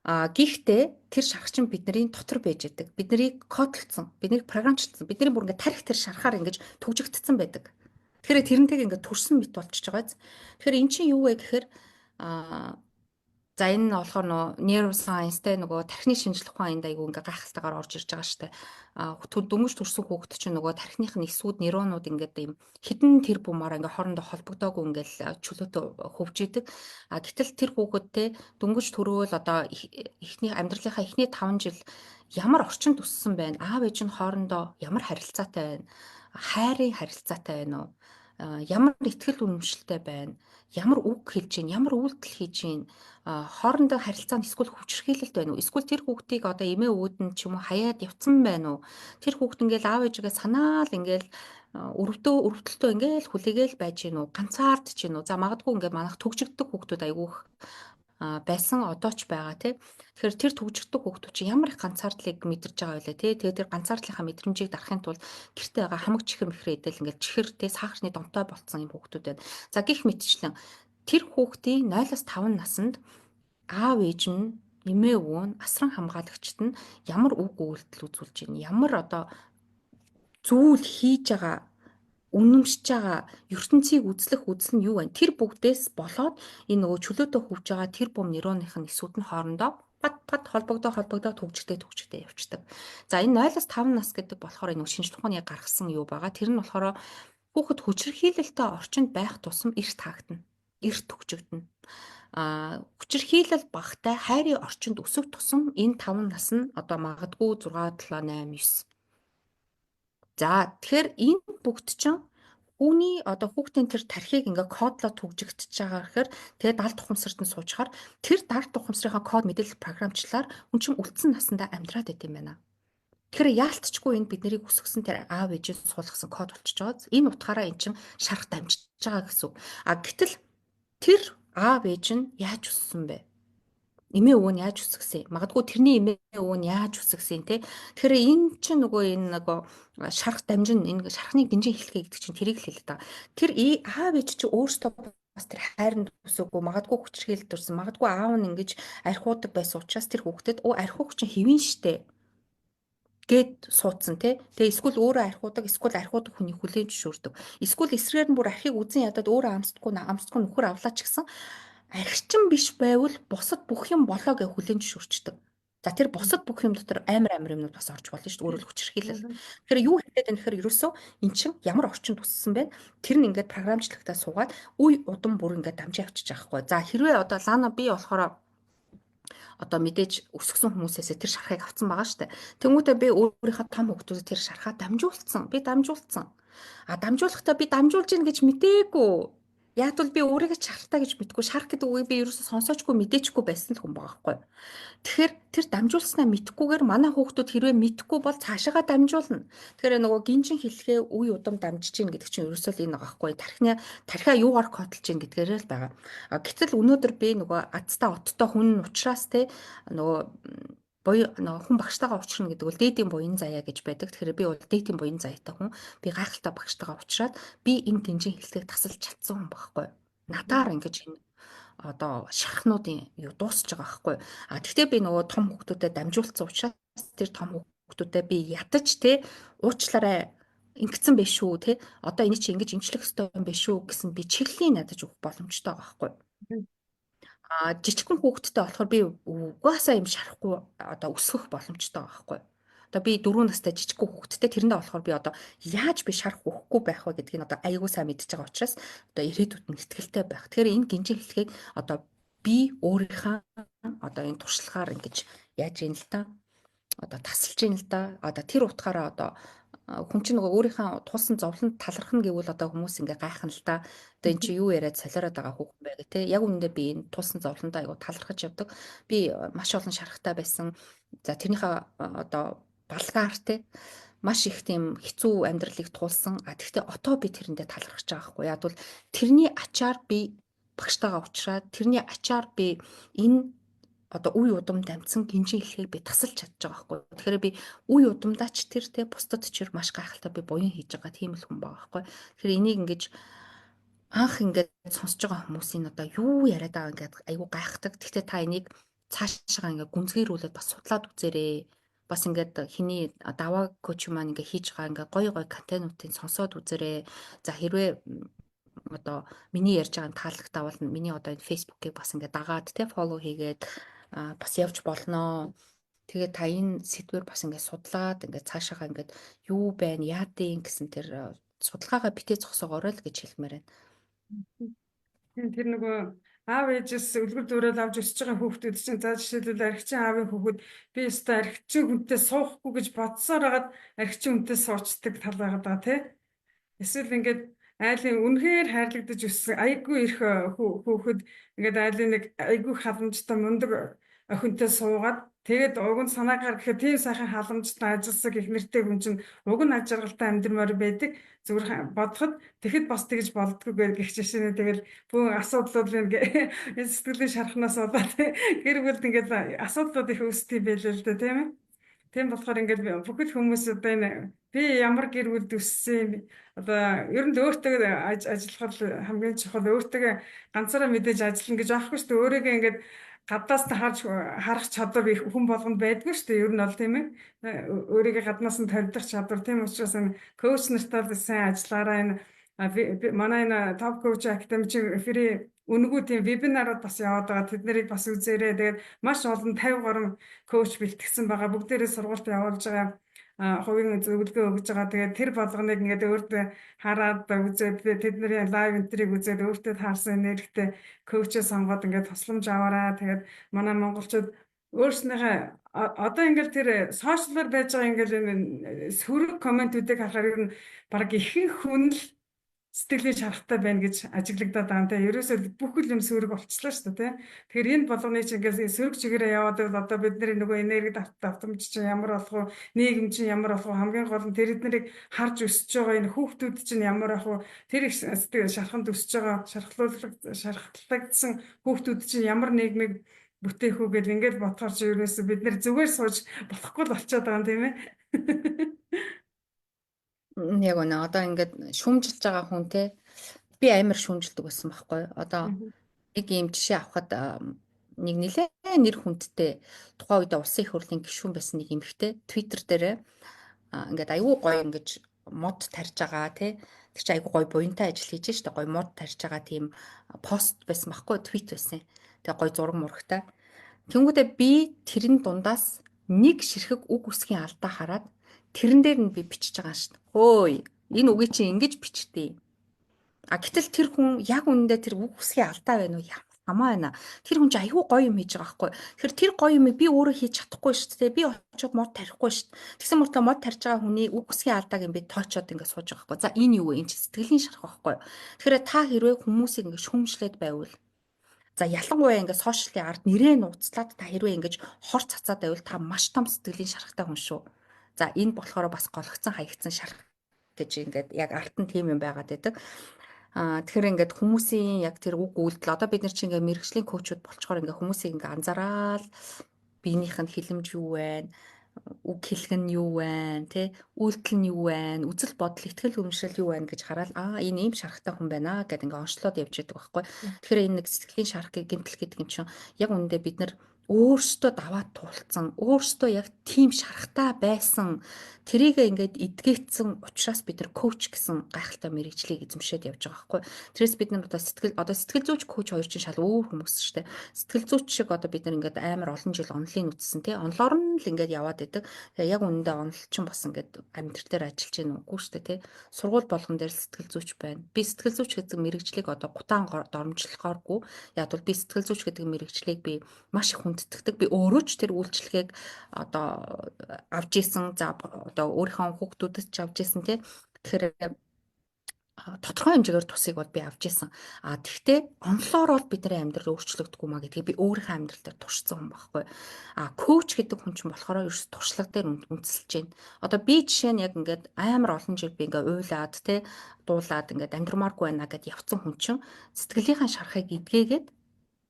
Гэхдээ тэр шарх чинь бидний дотор байж байдаг. Бид нарыг кодлцсон, биднийг програмчлсан, бидний бүр ингээд тарих тэр шархаар ингэж түгжигдсэн байдаг. Тэгэхээр тэрнтэйг ингээд төрсөн мэт болчихж байгаа биз. Тэгэхээр эн чинь юу вэ гэхээр за энэ нь болохоор нөө neuroscience те, нөгөө тархины шинжлэх ухаан энд айгүй ингээ гайхалтайгаар орж ирж байгаа штэ. Дөнгөж төрсэн хүүхэд чинь нөгөө тархиных нь эсүүд нейронууд ингээд ийм хэдэн тэр бумаар ингээ хоорондоо холбогдоогүй ингээл чөлөөтэй хөвжидэг. Гэтэл тэр хүүхэд те дөнгөж төрөөл одоо эхний амьдралынхаа эхний 5 жил ямар орчинд өссөн байна? Аав ээж нь хоорондоо ямар харилцаатай байна? Хайрын харилцаатай байна уу? Ямар итгэл үнэмшилтэй байна? Ямар үг хэлж байна? Ямар үйлдэл хийж байна? Хоорондоо харилцаа нь эсвэл хүчирхийлэлт байна уу? Эсвэл тэр хүүхдийг одоо эмээ өвөд нь ч юм уу хаяад явцсан байна уу? Тэр хүүхд ингээл аав ээжигээ санаал ингээл өрөвдөө өрөвдөлтөө ингээл хүлээгээл байж гин үү? Ганцаардж гин үү? За магадгүй ингээд манайх төгжигддэг хүүхдүүд айгүйх байсан, одоо ч байгаа тий. Тэгэхээр тэр түгжигддэг хүүхдүүд чинь ямар их ганцаардлыг мэдэрч байгаа байлаа тий. Тэгээд тэр ганцаардлынхаа мэдрэмжийг дарахын тулд гэрте байгаа хамаг чихэр мэхрээ идэл ингээд чихэр тий сахарны домтой болцсон юм хүүхдүүд байна. За гих мэтчлэн тэр хүүхдийн 0-5 наснд аав ээж нь, эмээ өвөө нь, асран хамгаалагчид нь ямар үг үйлдэл үзүүлж байна? Ямар одоо зүйл хийж байгаа, үнэмшиж байгаа, ертөнцийг үзлэх үзэл нь юу вэ? Тэр бүгдээс болоод энэ нөгөө чөлөөтэй хөвж байгаа тэр бум нейроных нь эсүүд нь хоорондоо пат пат холбогдоо холбогдоо түгжигдээ түгжигдээ явцдаг. За энэ 0-5 нас гэдэг болохоор энэ шинжлэх ухааны гаргасан юу байгаа. Тэр нь болохоор Хүүхэд хүчирхийлэлтэй орчинд байх тусам эрт хаагдана. Эрт төгжигдөнө. Хүчирхийлэл багатай хайрын орчинд өсөх тусам энэ 5 нас нь одоо магадгүй 6 7 8 9. За, тэгэхээр энэ бүгд чинь Үүний одоо хүүхдийн тэр тархийг ингээ кодлоо түгжигдэж байгаа гэхээр тэгээд далд ухамсарт нь суучхаар тэр дард ухамсарынхаа код мэдээлэл програмчлалаар хүн чинь үлдсэн насандаа амьдраад байт юм байна. Тэгэхээр яалтчгүй энэ бид нарыг өсгсөн тэр аав ээжээс суулгасан код болчихж байгаа. Энэ утгаараа эн чинь шарах дамжиж байгаа гэсэн үг. А гэтэл тэр аав ээж нь яаж өссөн бэ? Эмээ өвөө нь яаж үсгсэн? Магадгүй тэрний эмээ өвөө нь яаж үсгсэн те? Тэгэхээр энэ чинь нөгөө энэ нөгөө шарах дамжин, энэ шархны гинжин хэлхээ гэдэг чинь тэрийг л хэлээд байгаа. Тэр аав ээж чинь өөрсдөө бас тэр хайранд өсөөгүй, магадгүй хүчирхийлэлд төрсэн, магадгүй аав нь ингэж архиудаг байсан учраас тэр хүүхдэд өө архиуг чинь хэвэн штэ гээд суудсан тий. Тэгээ эсвэл өөрөө архиудаг, эсвэл архиудаг хүний хүлээн зөвшөөрдөг. Эсвэл эсрэгээр нь бүр архийг үзэн ядаад өөрөө амсдаггүй, амсдаггүй нөхөр авлаа ч гэсэн архичин биш байвал бусад бүх юм болоо гэж хүлээн зөвшөөрчдөг. За, тэр бусад бүх юм дотор амар амар юмнууд бас орж болно шүү дээ. Өөрөөр хүчирхийлэл. Тэгэхээр юу хэлээд байна гэхээр ерөөсөө эн чинь ямар орчинд өссөн бэ? Тэр нь ингээд програмчлагтаа суугаад үе удам бүр ингээд дамжин авчиж байгаа хгүй. За, хэрвээ одоо Лана би болохоор одоо мэдээж өсгсөн хүмүүсээс тэр шархыг авцсан байгаа шүү дээ. Тэнгүүтээ би өөрийнхөө том хүүхдүүдэд тэр шархаа дамжуулсан. Би дамжуулсан. А дамжуулахдаа би дамжуулж гин гэж мтээгүй. Яг бол би өөрийгөө шархтаа гэж мэдгүй. Шарх гэдэг үгийг би ерөөсөө сонсоочгүй, мэдээчгүй байсан л хүн байгаа байхгүй. Тэгэхээр тэр дамжуулснаа мэдхгүйгээр манай хүүхдүүд хэрвээ мэдхгүй бол цаашаага дамжуулна. Тэгэхээр нөгөө гинжин хэлхээ үе удам дамжиж гин гэдэг чинь ерөөсөө л энэ байгаа байхгүй. Тархиа юугаар кодлж гин гэдгээрээ л байгаа. Гэтэл өнөөдөр би нөгөө азтай оттой хүн учраас те нөгөө буян нөгөө хүн багштайгаа учрна гэдэг бол дээдийн буян заяа гэж байдаг. Тэгэхээр би бол дээдийн буян заяатай хүн. Би гайхалтай багштайгаа учраад би энэ гинжин хэлтгийг тасалж чадсан хүн байхгүй. Надаар ингэж энэ одоо шархнуудын юу дуусч байгаа байхгүй. А тэгтээ би нөгөө том хүүхдүүдэд дамжуулсан учраас тэр том хүүхдүүдэд би ядаж те уучлаарай, ингэсэн байх шүү те, одоо энийг чи ингэж имчлэх ёстой юм биш шүү гэсэн би чиглэлийн ядаж өгөх боломжтой байгаа байхгүй. А жижигхэн хүүхэдтэй болохоор би угаасаа юм шарахгүй одоо өсгөх боломжтой байгаа байхгүй. Одоо би 4 настай жижигхэн хүүхэдтэй, тэрэндээ болохоор би одоо яаж би шарах өгөхгүй байх вэ гэдгийг одоо аягүй сайн мэдж байгаа учраас одоо ирээдүйд нь итгэлтэй байх. Тэгэхээр энэ гинжин хэлхийг одоо би өөрийнхөө одоо энэ туршлагаар ингэж яаж юм л та одоо тасалж юм л да. Одоо тэр утгаараа одоо хүн чинь нөгөө өөрийнхөө тулсан зовлонд талархна гэвэл одоо хүмүүс ингээ гайхна л та. Одоо эн чинь юу яриад солиороод байгаа хүүхэн бэ гэх те. Яг үнэндээ би энэ тулсан зовлондоо айгу талархаж явдаг. Би маш олон шарахтай байсан. За, тэрнийхээ одоо балгаар те маш их тийм хэцүү амьдралыг туулсан. А тэгвэл одоо би тэрэндээ талархаж байгаа хгүй. Яг бол тэрний ачаар би багштайгаа уулзраад, тэрний ачаар би энэ одоо үе удам дамжсан гинжин хэлхийг би тасалж чадж байгаа байхгүй. Тэгэхээр би үе удамдаа ч тэр те бусдад ч маш гайхалтай би буян хийж байгаа тийм л хүн байгаа байхгүй. Тэгэхээр энийг ингэж анх ингээд сонсож байгаа хүмүүсийн одоо юу яриад байгаа ингээд айгүй гайхдаг. Гэхдээ та энийг цаашаа ингээд гүнзгийрүүлээд бас судлаад үзээрэй. Бас ингээд хиний даваа коуч маань ингээд хийж байгаа ингээд гоё гоё контентуудыг сонсоод үзээрэй. За, хэрвээ одоо миний ярьж байгаа нь таалагдаа бол миний одоо энэ Facebook-ыг бас ингээд дагаад те follow хийгээд бас явж болно. Тэгээд та энэ сэдвэр бас ингээд судлаад, ингээд цаашаага ингээд юу байна, яадын гэсэн тэр судалгаагаа битээ зогсоогоорой л гэж хэлмээр байна. Тэр нөгөө аав ээжээс үлгэр дуурайл авч өсөж байгаа хүүхдүүд чинь, за, жишээлбэл архичин аавын хүүхэд би өстой архичин хүнтэй суухгүй гэж бодсоор хагаад архичин хүнтэй суучдаг тал байгаад байгаа тий. Эсвэл ингээд айлын үнэхээр хайрлагдаж өссөн айгүй их хүүхэд ингээд айлын нэг айгүй халамжтай мундаг охинтой суугаад, тэгээд уг нь санаа гаргахад тийм сайхан халамжтай ажилласан гэх нэртэй хүн чинь уг нь аж аргалтай амьдрмаар байдаг. Зүгээр бодоход тэгэхэд бас тэгж болдгоо гэх жишээ нь тэгэл бүх асуудлууд ингээ энэ сэтгэлийн шархнаас болоод гэр бүлд ингээд асуудлууд их үүсдэг юм байл л да, тийм ээ. Тийм болохоор ингээд бүхэл хүмүүс одоо энэ би ямар гэр бүлд өссөн, одоо ер нь өөртөө ажиллах хамгийн чухал, өөртөө ганцаараа мэдээж ажиллана гэж аахгүй шүү дээ. Өөрийгөө ингээд гаднаас нь харж харах чадвар их хүн болгонд байдгүй шүү дээ. Ер нь бол тийм ээ. Өөрийгөө гаднаас нь тавьдах чадвар. Тийм учраас энэ коуч нартай сайн ажиллаараа. Энэ манай энэ Top Coach Academy чинь free үнэгүй тийм вебинарууд бас яваад байгаа. Тэд нарыг бас үзээрэй. Тэгээд маш олон 50 гаруй коуч бэлтгэсэн байгаа. Бүгдээрээ сургалт явуулж байгаа. Хувийн зөвлөгөө өгж байгаа. Тэгээд тэр болгоныг ингээд өөртөө хараад үзээд тэдний live энтрийг үзээд өөртөө таарсан энергитэй coach ээ сонгоод ингээд тусламж аваарай. Тэгээд манай монголчууд өөрснийхөө одоо ингээд тэр social аар байж байгаа ингээд энэ сөрөг comment үүдийг харахаар ер нь баг ихэнх хүн л сэтгэлийн шарахтай байна гэж ажиглагдаад байгаа юм те. Ерөөсөө бүх юм сөрөг болчихлоо шүү дээ, те. Тэгэхээр энэ болгоны чинь ингээд сөрөг чигээрээ яваад байвал одоо бидний нөгөө энерги давтамж чинь ямар болох вэ? Нийгэм чинь ямар болох вэ? Хамгийн гол нь тэр эднэрийг харж өсөж байгаа энэ хүүхдүүд чинь ямар байх вэ? Тэр их сэтгэл шарханд өсөж байгаа шархлагдсан хүүхдүүд чинь ямар нийгмийг бүтээх үү гэл ингээд бодохоор чи ерөөсөө бид нэр зүгээр сууж болохгүй л болчиход байгаа юм, тийм ээ. Яг үнэ. Одоо ингээд шүүмжилж байгаа хүн те, би амар шүүмжилдэг байсан байхгүй. Одоо нэг ийм жишээ авахад, нэг нэлээ нэр хүндтэй, тухайн үед улсын их хурлын гишүүн байсан нэг эмэгтэй Twitter дээр ингээд айгүй гоё ингэж мод тарьж байгаа те. Тэр чинь айгүй гоё буянтай ажил хийж штэ, гоё мод тарьж байгаа тийм пост байсан байхгүй, твит байсан. Тэгээ гоё зураг мурагтай. Тэнгүүдээ би тэрэн дундаас нэг ширхэг үг үсгийн алдаа хараад тэрэн дээр нь би бичиж байгаа шүү дээ. Хөөе, энэ үгийг чи ингэж бичтий. А гэтэл тэр хүн яг үнэндээ тэр үг үсгийн алдаа байна уу, ямар хамаа байна. Тэр хүн чи айгүй гоё юм хийж байгаа байхгүй. Тэгэхээр тэр гоё юмыг би өөрөө хийж чадахгүй шүү дээ. Би очиод мод тарихгүй шүү дээ. Тэгсэн мөртлөө мод тарьж байгаа хүний үг үсгийн алдааг юм би тоочоод ингээд сууж байгаа байхгүй. За, энэ юу вэ? Энэ чи сэтгэлийн шарах байхгүй. Тэгэхээр та хэрвээ хүмүүсийг ингээд шүүмжлээд байвал, за, ялангуяа ингээд social ын ард нэрээ нууцлаад та хэрвээ ингэж хор цацаад байвал та маш том сэтгэлийн шарахтай хүн шүү. За, энэ болохоор бас гологцсон хаягдсан шарах гэж ингээд яг арт нь тийм юм байгаад байдаг. Аа, тэгэхээр ингээд хүмүүсийн яг тэр үг үйлдэл, одоо бид нар чинь ингээд мэргэжлийн coach ууд болчхоор ингээд хүмүүсийг ингээд анзаараад биенийх нь хэлэмж юу вэ? Үг хэлэх нь юу вэ? Тэ, үйлдэл нь юу вэ? Үзэл бодол, итгэл үнэмшил юу вэ гэж хараад, аа, энэ ийм шарахтай хүн байна гэдээ ингээд онцлоод явж байдаг байхгүй. Тэгэхээр энэ нэг сэтгэлийн шарах, гэмтэл гэдэг юм чинь яг үнэндээ бид нар өөрсдөө даваад туулцсан, өөрсдөө яг тийм шарахтай байсан, тэрийг ингээд эдгээцсэн учраас бид нар coach гэсэн гайхалтай мэргэжлийг эзэмшээд явж байгаа байхгүй. Тэрээс бид нар одоо сэтгэл зүйч, coach хоёр чинь шал өөр хүмүүс шүү дээ. Сэтгэл зүйч шиг одоо бид нар ингээд амар олон жил онлын үзсэн тий. Онлоор нь л ингээд яваад байдаг. Тэгээ яг үнэндээ онл чинь бас ингээд амьдрал дээр ажиллаж гин үгүй шүү дээ тий. Сургууль болгон дээр л сэтгэл зүйч байна. Би сэтгэл зүйч гэдэг мэргэжлийг одоо гутаан доромжлохооргүй. Яг бол би сэтгэл зүйч гэдэг мэргэжлийг би маш их хүндэтгэдэг. Би өөрөө ч тэр үйлчилгээг одоо авч исэн. За, одоо өөрийнхөө хүүхдүүдэд ч авч исэн тий. Тэгэхээр тодорхой хэмжээгээр тусыг бол би авч исэн. А тэгтээ онлоор бол бидний амьдрал өөрчлөгдөхгүй маа гэдгийг би өөрийнхөө амьдрал дээр туршсан хүн байхгүй. А coach гэдэг хүн чинь болохоор ерөөс туршлага дээр үндэслэж байна. Одоо би жишээ нь яг ингээд амар олон жил би ингээд уйлаад те, дуулаад ингээд амьдрмааргүй байна гэд явцсан хүн чинь сэтгэлийнхаа шарахыг эдгээгээд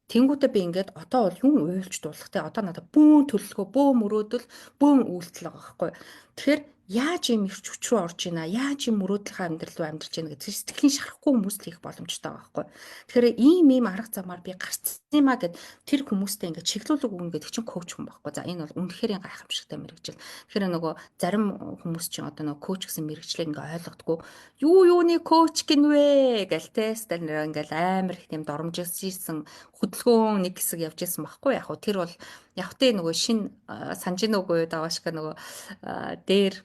тэнгуүтээ би ингээд одоо бол юм уйлж дуулахтай, одоо надад бөөн төлөлгөө, бөөн мөрөөдөл, бөөн үйлдэл байгаа байхгүй. Тэгэхээр яаж юм эрч хүч рүү орж ийна, яаж юм мөрөөдөлхөө амьдрал руу амьдарч ийна гэдэг сэтгэлийн шарахгүй хүмүүс л хийх боломжтой байгаа байхгүй. Тэгэхээр ийм ийм арга замаар би гарцсан юм а гэд тэр хүмүүстэй ингээд чиглүүлэг өгнө гэдэг чинь coach хүн байхгүй. За, энэ бол үнэхээр гайхамшигтай мэргэжил. Тэгэхээр нөгөө зарим хүмүүс чинь одоо нөгөө coach гэсэн мэргэжлийг ингээд ойлгодгоо, юу юуны coach гинвэ гэл те, стал нэр ингээд амар их тийм доромжилсан хөдөлгөөн нэг хэсэг явж исэн байхгүй. Яг хөө тэр бол яг тэ нөгөө шин санаж нүгөө даваашка нөгөө дээр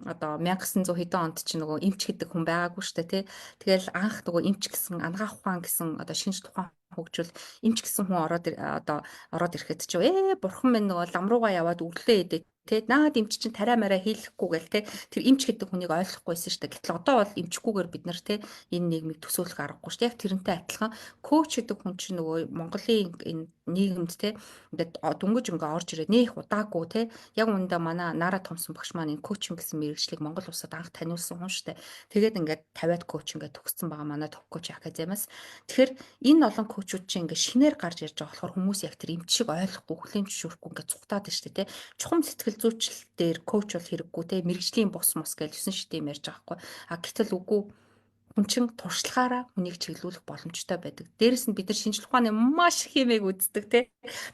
одоо 1900 хэдэн онд чинь нөгөө эмч гэдэг хүн байгаагүй шүү дээ тий. Тэгэл анх нөгөө эмч гэсэн анагаах ухаан гэсэн одоо шинжлэх ухаан хөгжүүл эмч гэсэн хүн ороод одоо ороод ирэхэд чи бурхан минь, нөгөө лам руугаа яваад өглөө идэ тэ, наад эмч чинь тариа мараа хийлэхгүй гэл тэ, тэр эмч гэдэг хүнийг ойлгохгүйсэн шүү дээ. Гэтэл одоо бол эмчгүйгээр бид нар тэ энэ нийгмийг төсөөлөх аргагүй шүү дээ. Яг тэрнтэй адилхан coach гэдэг хүн чинь нөгөө Монголын энэ нийгэмд тэ ингээд дөнгөж ингээ орж ирээд нэх удаагүй тэ. Яг үүндээ манай Нара Томсон багш маань энэ coaching гэсэн мэргэжлийг Монгол улсад анх таниулсан хүн шүү дээ. Тэгээд ингээд 50-аад coach ингээд төгссөн байгаа манай Top Coach Академиас. Тэгэхээр энэ олон coach ууд чинь ингээд шинээр гарч ирж байгаа болохоор хүмүүс яг тэр эмч шиг ойлгохгүй, хүлээн зөвшөөрөхгүй ингээд цухтаад байна шүү дээ тэ. Чухам сэтгэл зүйчлэл дээр coach бол хэрэггүй те, мэргэжлийн бус мус гэж 9 шít юм ярьж байгаа хгүй. А гэтэл үгүй, хүн чин туршлагаараа хүнийг чиглүүлэх боломжтой байдаг. Дээрэс нь бид нар шинжлэх ухааны маш их юмыг үздэг те.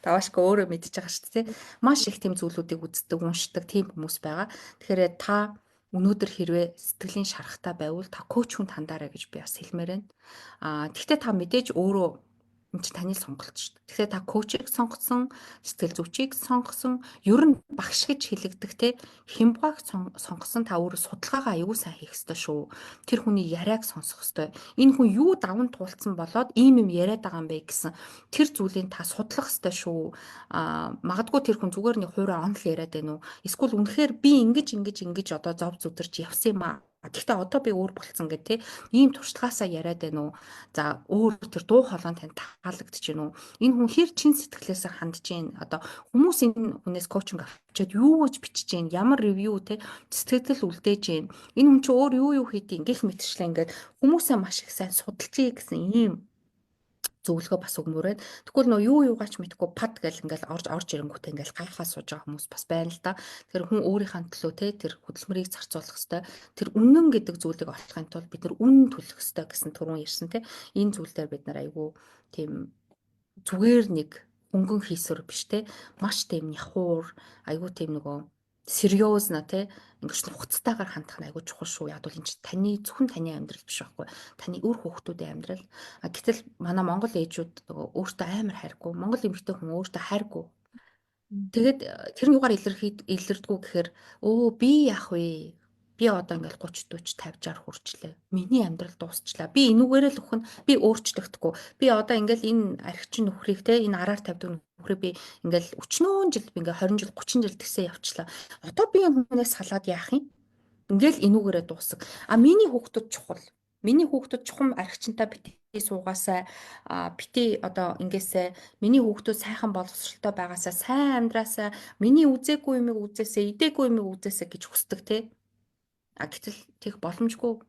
Даваашка өөрөө мэдж байгаа шүү дээ те. Маш их тийм зүйлүүдийг үздэг, уншдаг тийм хүмүүс байгаа. Тэгэхээр та өнөөдөр хэрвээ сэтгэлийн шарахтай байвал та coach хүн хандаарай гэж би бас хэлмээр байна. А тэгтээ та мэдээж өөрөө Энэ чинь таны сонголт шүү дээ. Тэгэхээр та коучийг сонгосон, сэтгэл зүйчийг сонгосон, ер нь багш гэж хэлэгдэх те хямбгааг сонгосон та өөрөө судалгаагаа аягүй сайн хийх ёстой шүү. Тэр хүний яриаг сонсох ёстой. Энэ хүн юу даван туулсан болоод ийм юм яриад байгаа юм бэ гэсэн тэр зүйлийг та судлах ёстой шүү. Магадгүй тэр хүн зүгээр нэг хуурай онол яриад байна уу? Эсвэл үнэхээр би ингэж ингэж ингэж одоо зов зүдэрч явсан юм аа. Гэхдээ одоо би өөр болцсон гэх тээ ийм туршлагаасаа яриад байна уу? За өөр тэр дуу хоолой тань таалагдж байна уу? Энэ хүн хэр чин сэтгэлээсээ хандж байна? Одоо хүмүүс энэ хүнээс коучинг авчиад юу гэж бичиж байна? Ямар review те сэтгэл үлдээж байна? Энэ хүн чи өөр юу юу хийдэг? Гэх мэтчлэн ингээд хүмүүсээ маш их сайн судалжээ гэсэн ийм зөвлөгөө бас өгмөр байна. Тэгвэл нөө юу юугаач мэдэхгүй пад гэл ингээл орж орж ирэнгүүтээ ингээл гайхаа сууж байгаа хүмүүс бас байна л да. Тэгэхээр хүн өөрийнхөө төлөө те тэр хөдөлмөрийг зарцуулах хэвээр, тэр үнэн гэдэг зүйлийг олохын тулд бид нар үнэ төлөх хэвээр гэсэн түрүүн ярьсан те. Энэ зүйл дээр бид нар айгүй тийм зүгээр нэг хөнгөн хийсвэр биш те. Маш тийм няхуур айгүй тийм нөгөө серьезно те ингэж нухацтайгаар хандах нь айгүй чухал шүү. Яг бол энэ чинь таны зөвхөн таны амьдрал биш байхгүй. Таны үр хүүхдүүдийн амьдрал. А гэтэл манай Монгол ээжүүд нөгөө өөртөө амар хайргүй. Монгол эмэгтэй хүн өөртөө хайргүй. Тэгээд тэр нь юугаар илэрдэггүй гэхээр өө би яах вэ? Би одоо ингээл 30 40 50 60 хүрчлээ. Миний амьдрал дуусчлаа. Би энүүгээрээ л өхөн, би өөрчлөгдөхгүй. Би одоо ингээл энэ архичин нөхрийг те энэ араар тавьдаг нөхрийг би ингээл өчнөөн жил би ингээ 20 жил 30 жил тэгсээ явчлаа. Одоо би энэ хүнээс салаад яах юм? Ингээл энүүгээрээ дуусах. А миний хүүхдүүд чухал. Миний хүүхдүүд чухам архичинтай битгий суугаасай, бити одоо ингээсээ, миний хүүхдүүд сайхан боловсролтой байгаасаа, сайн амьдраасаа, миний үзээгүй юмыг үзээсэй, идээгүй юмыг үзээсэй гэж хүсдэг те. А гэтэл тех боломжгүй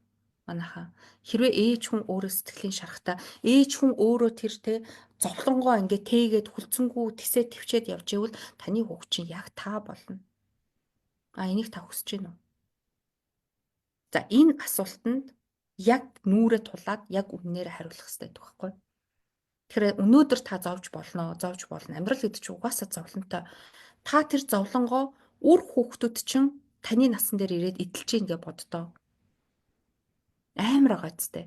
манайхаа. Хэрвээ ээж хүн өөрөө сэтгэлийн шарахтай, ээж хүн өөрөө тэр те зовлонгоо ингээ тээгээд хүлцэнгүү тэсээ төвчээд явж ивэл таны хүүхд чинь яг та болно. А энийг та хүсэж байна уу? За энэ асуултанд яг нүрээ тулаад яг үннээр хариулах хэрэгтэй байдаг байхгүй. Тэгэхээр өнөөдөр та зовж болно, зовж болно. Амьдрал гэдэг чинь угаасаа зовлонтой. Та тэр зовлонгоо үр хүүхдүүд чинь таны насан дээр ирээд эдэлж гин гэж боддоо. Амар байгаа зү.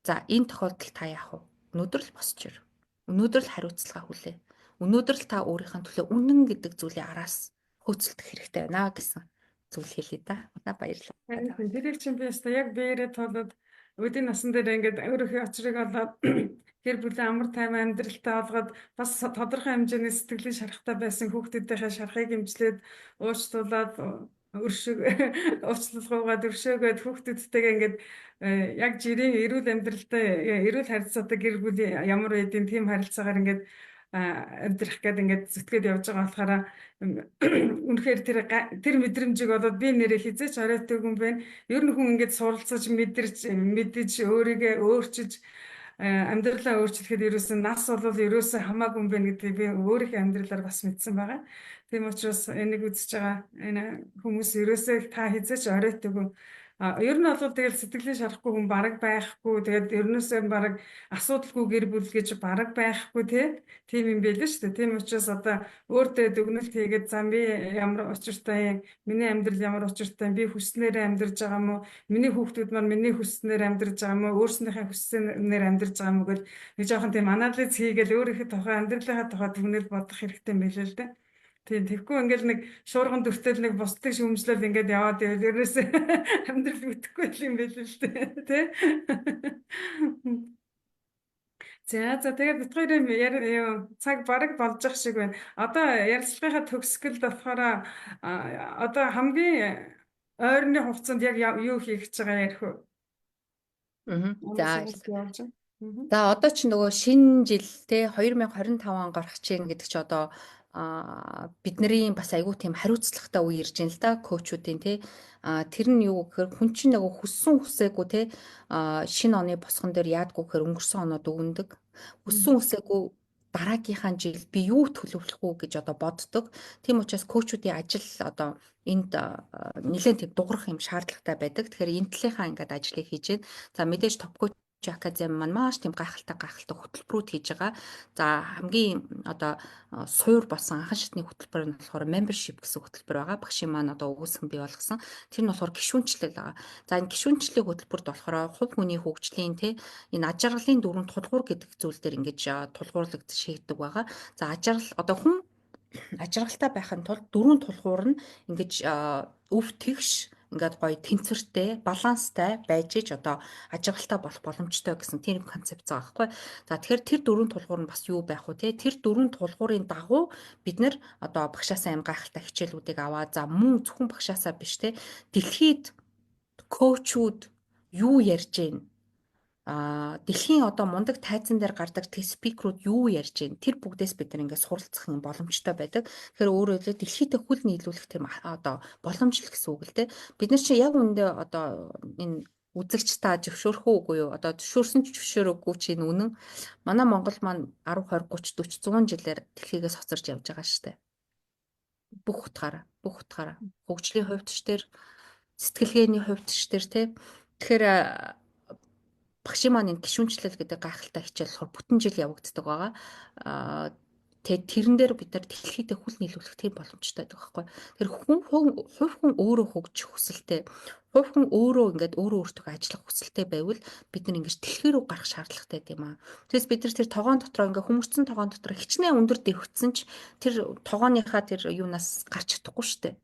За энэ тохиолдолд та яах вэ? Өнөөдөр л босч ир. Өнөөдөр л хариуцлага хүлээ. Өнөөдөр л та өөрийнхөө төлөө үнэн гэдэг зүйлийг араас хөөцөлдөх хэрэгтэй байна гэсэн зүйл хэлье да. На баярлалаа. Тэрийг чинь би өстой яг биеэрээ тулаад өдийн насан дээр ингээд өөрийнхөө очрыг олоод гэр бүлийн амар тайван амьдралтай олгоод бас тодорхой хэмжээний сэтгэлийн шарахтай байсан хүүхдүүдийнхээ шарахыг эмчлээд уучлуулад өршөг уучлалгүйгээд өршөөгөөд хүүхдүүдтэйгээ ингээд яг жирийн эрүүл амьдралтай эрүүл харилцаатай гэр бүлийн ямар байдیں۔ Тийм харилцаагаар ингээд амьдрах гээд ингээд зүтгээд явж байгаа болохоор үнэхээр тэр тэр мэдрэмжийг болоод би нэрээ хизээч оройтойг юм байна. Ер нь хүн ингээд суралцаж мэдэрч мэдэж өөрийгөө өөрчилж амьдралаа өөрчлөхэд ерөөсөн нас бол ерөөсөн хамаагүй юм байна гэдгийг би өөрийнхөө амьдралаар бас мэдсэн байгаа. Тийм учраас энийг үзэж байгаа энэ хүмүүс ерөөсөө та хизээч оройтойг. Ер нь бол тэгэл сэтгэлийн шарахгүй хүн бараг байхгүй. Тэгээд ерөнөөсөө бараг асуудалгүй гэр бүл гэж бараг байхгүй тий. Тийм юм байл шүү дээ. Тийм учраас одоо өөртөө дүгнэлт хийгээд зам би ямар учиртай юм, миний амьдрал ямар учиртай юм, би хүснээрээ амьдарч байгаа юм уу, миний хүүхдүүд маань миний хүснээр амьдарч байгаа юм уу, өөрснийхээ хүснээр амьдарч байгаа юм уу гэж нэг жоохон тийм анализ хийгээл өөрийнхөө тухай амьдралынхаа тухай дүгнэлт бодох хэрэгтэй юм байл л дээ. Тийм, тэгэхгүй ингээл нэг шуурган дүртэл нэг бусдыг шүүмжлэл ингээд яваад байвал ерөөсөө амьдрал бүтэхгүй юм байл л дээ, тий. За за тэгээд бид хоёрын цаг бараг болж ах шиг байна. Одоо ярилцлагынхаа төгсгөлд болохоор одоо хамгийн ойрны хугацаанд яг юу хийх гэж байгаа ярих вэ? За За одоо ч нөгөө шинэ жил те 2025 он гарах чинь гэдэг чи одоо бидний бас айгүй тийм хариуцлагатай үе ирж байна л да коучуудын тий. Тэр нь юу гэхээр хүн чинь нөгөө хүссэн хүсээгүй тий шинэ оны босгон дээр яадгүй гэхээр өнгөрсөн оноо дүгнэдэг. Хүссэн хүсээгүй дараагийнхаа жил би юу төлөвлөх үү гэж одоо боддог. Тийм учраас коучуудын ажил одоо энд нэлээд тийм дуграх юм шаардлагатай байдаг. Тэгэхээр энэ талынхаа ингээд ажлыг хийж байна. За мэдээж топ коуч Академи маань маш тийм гайхалтай гайхалтай хөтөлбөрүүд хийж байгаа. За, хамгийн одоо суур болсон анхан шатны хөтөлбөр нь болохоор membership гэсэн хөтөлбөр байгаа. Багшийн маань одоо өгүүлсэн, бий болгосон. Тэр нь болохоор гишүүнчлэл байгаа. За, энэ гишүүнчлэлийн хөтөлбөрт болохоор хувь хүний хөгжлийн, те, энэ аж аргалын дөрвөн тулгуур гэдэг зүйл дээр ингэж тулгуурлагдаж шийддэг байгаа. За, аж аргал, одоо хүн аж аргалтай байхын тулд дөрвөн тулгуур нь ингэж өв тэгш, ингээд гоё тэнцвэртэй, баланстай байж ич одоо аж аргалтай болох боломжтой гэсэн тийм концепц байгаа байхгүй. За, тэгэхээр тэр дөрвөн тулгуур нь бас юу байх вэ, те? Тэр дөрвөн тулгуурын дагуу бид нар одоо багшаасаа аим гайхалтай хичээлүүдийг аваа. За, мөн зөвхөн багшаасаа биш, те. Дэлхийд coach үүд юу ярьж гин, дэлхийн одоо мундаг тайзан дээр гардаг тэг speaker үүд юу ярьж байна, тэр бүгдээс бид нар ингээд суралцах юм боломжтой байдаг. Тэгэхээр өөрөөр хэлбэл дэлхийдээ хөл нийлүүлэх тийм одоо боломж л гэсэн үг л дээ. Бид нар чинь яг үүндээ одоо энэ үзэгч та зөвшөөрөх үгүй юу? Одоо зөвшөөрсөн ч зөвшөөрөөгүй чи энэ үнэн. Манай Монгол маань 10 20 30 40 100 жилээр дэлхийгээс хоцорч явж байгаа шүү дээ. Бүх утгаараа, бүх утгаараа. Хөгжлийн хувьд ч тэр, сэтгэлгээний хувьд ч тэр, тий. Тэгэхээр багшийн маань энэ гишүүнчлэл гэдэг гайхалтай хичээл болохоор бүтэн жил явагддаг байгаа. Тэгээд тэрэн дээр бид нар дэлхийдээ хөл нийлүүлэх тийм боломжтой байдаг байхгүй. Тэр хүн хувь хүн өөрөө хөгжих хүсэлтэй, хувь хүн өөрөө ингээд өөрөө өөртөө ажиллах хүсэлтэй байвал бид нар ингэж дэлхий рүү гарах шаардлагатай юм аа. Тэгээс бид нар тэр тогоон дотроо, ингээ хүмүүрцэн тогоон дотор хичнээн өндөр дэвхцэн ч тэр тогооныхаа тэр юунаас гарч чадахгүй шүү дээ.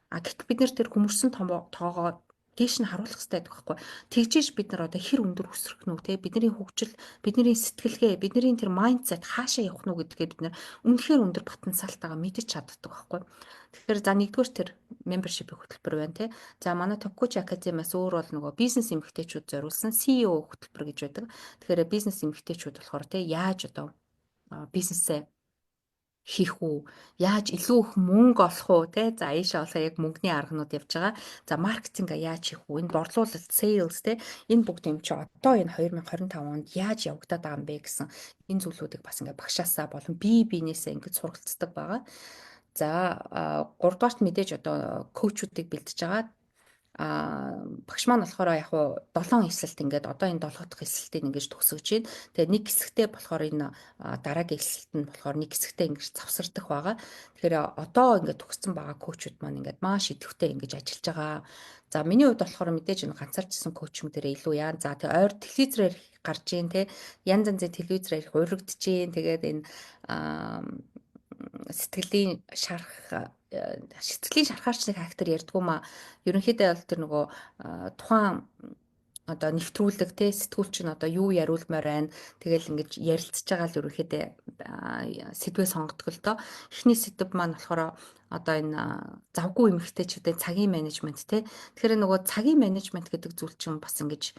А гэтэл бид нар тэр хүмүүрсэн тоогоо дээш нь харуулах хэрэгтэй байдаг байхгүй. Тэгжээж бид нар одоо хэр өндөр өсрөх нү, те, бидний хөгжил, бидний сэтгэлгээ, бидний тэр mindset хаашаа явах нү гэдгээ бид нар үнэхээр өндөр потенциалтайгаа мэдэж чаддаг байхгүй. Тэгэхээр за, нэгдүгээр тэр membership хөтөлбөр байна, те. За, манай Top Coach Академиас өөр бол нөгөө бизнес эмэгтэйчүүд зориулсан CEO хөтөлбөр гэж байдаг. Тэгэхээр бизнес эмэгтэйчүүд болохоор, те, яаж одоо бизнесээ хийх үү? Яаж илүү их мөнгө олох уу, те? За, ийшээ болохоор яг мөнгөний арганууд явж байгаа. За, маркетинга яаж хийх үү? Энэ борлуулалт, sales, те, энэ бүгд юм чи одоо энэ 2025 онд яаж явагдаад байгаа юм бэ гэсэн энэ зүйлүүдийг бас ингээ багшаасаа болон бие биенээсээ ингэж суралцдаг байгаа. За, гуравдугаарт мэдээж одоо coach уудыг бэлдэж байгаа. Багш маань болохоор яг уу 7 эслэлт, ингээд одоо энэ 7 дахь эслэлтийг ингэж төгсөж байна. Тэгээ нэг хэсэгтээ болохоор энэ дараагийн эслэлт нь болохоор нэг хэсэгтээ ингэж завсардах байгаа. Тэгэхээр одоо ингээд төгссөн байгаа coach ууд маань ингээд маш идэвхтэй ингэж ажиллаж байгаа. За, миний хувьд болохоор мэдээж энэ ганцаарчсан coaching дээр илүү яа. За, тэгээ ойр телевизээр гарч ийн, те, янз янзын телевизээр их уригдж ийн. Тэгээд энэ сэтгэлийн шарах, сэтгэлийн шархаарч нэг актер ярьдгүү маа. Ерөнхийдөө бол тэр нөгөө тухайн одоо нэвтрүүлэг, те, сэтгүүл чинь одоо юу яриулмаар байна. Тэгэл ингэж ярилцж байгаа л ерөнхийдөө сэдвээ сонгодог л доо. Эхний сэдэв маань болохоор одоо энэ завгүй эмэгтэйчүүдийн цагийн менежмент, те. Тэгэхээр нөгөө цагийн менежмент гэдэг зүйл чинь бас ингэж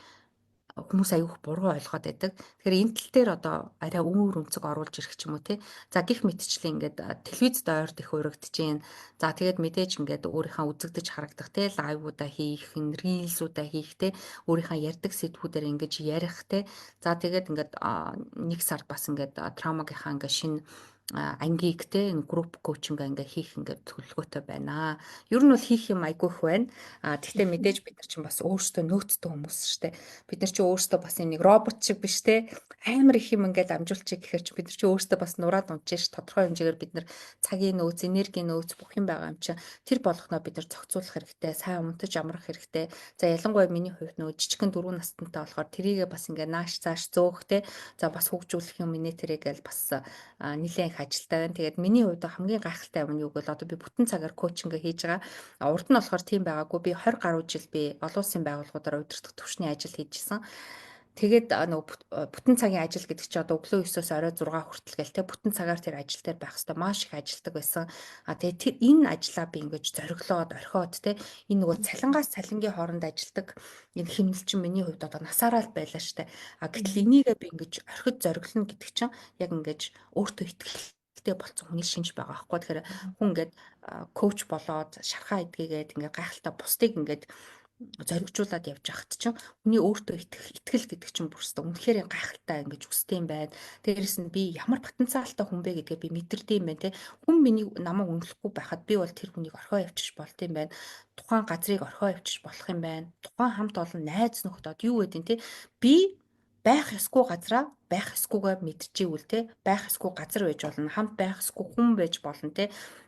хүмүүс аягүй буруу ойлгоод байдаг. Тэгэхээр энэ тал дээр одоо арай өөр өнцөг оруулж ирэх ч юм уу, те. За, гих мэтчлэн ингээд телевизд ойрт их урагдж гин. За, тэгээд мэдээж ингээд өөрийнхөө үзэгдэж харагдах, те, live уудаа хийх, энэ reels уудаа хийх, те, өөрийнхөө ярьдаг сэдвүүдээр ингэж ярих, те. За, тэгээд ингээд нэг сар бас ингээд травмагийнхаа ингээд шинэ ангийг, те, энэ group coaching ингээ хийх ингээ төлөвлөгөөтэй байна. Ер нь бол хийх юм айгүй их байна. А тэгтээ мэдээж бид нар чинь бас өөрсдөө нөөцтэй хүмүүс шүү дээ. Бид нар чинь өөрсдөө бас юм нэг робот шиг биш, те. Амар их юм ингээд амжуулчих гэхээр чи бид нар чинь өөрсдөө бас нураад унчих ш, тодорхой хэмжээгээр бид нар цагийн нөөц, энергийн нөөц, бүх юм байгаа юм чинь тэр болгоноо бид нар зохицуулах хэрэгтэй, сайн унтаж амрах хэрэгтэй. За, ялангуяа миний хувьд нөгөө жижигхэн 4 настантай болохоор тэрийгээ бас ингээ нааш цааш зөөх, те. За, бас хөгжүүлэх юм инээ тэрийг л бас нэлээд их ажилтай байна. Тэгээд миний хувьд хамгийн гайхалтай юм нь юу гэвэл одоо би бүтэн цагаар coaching хийж байгаа. Урд нь болохоор тийм байгаагүй. Би 20 гаруй жил би олон улсын байгууллагуудаар удирдах түвшний ажил хийжсэн. Тэгээд нөгөө бүтэн цагийн ажил гэдэг чинь одоо өглөө 9-өөс орой 6 хүртэл гээл, те, бүтэн цагаар тэр ажил дээр байх хэвээр маш их ажилдаг байсан. А тэгээд тэр энэ ажлаа би ингэж зориглоод орхиод, те, энэ нөгөө цалингаас цалингийн хооронд ажилдаг энэ хэмнэл чинь миний хувьд одоо насаараа л байлаа штэ. А гэтэл энийгээ би ингэж орхид зориглоно гэдэг чинь яг ингэж өөртөө итгэлтэй болцсон хүний шинж байгаа байхгүй. Тэгэхээр хүн ингээд coach болоод шархаа идгээгээд ингээд гайхалтай бусдыг ингээд зоригжуулаад явж байхад чинь хүний өөртөө итгэх итгэл гэдэг чинь бүрстэ үнэхээр гайхалтай ингэж өсдөг юм байна. Дээрээс нь би ямар потенциалтай хүн бэ гэдгээ би мэдэрдэг юм байна, те. Хүн миний намайг үнэлэхгүй байхад би бол тэр хүнийг орхио явчих болт юм байна. Тухайн газрыг орхио явчих болох юм байна. Тухайн хамт олон найз нөхдөд юу гэдэг те. Би Байх ёсгүй газраа байх ёсгүйгээ мэдчихийвэл те, байх ёсгүй газар байж болно, хамт байх ёсгүй хүн байж болно те.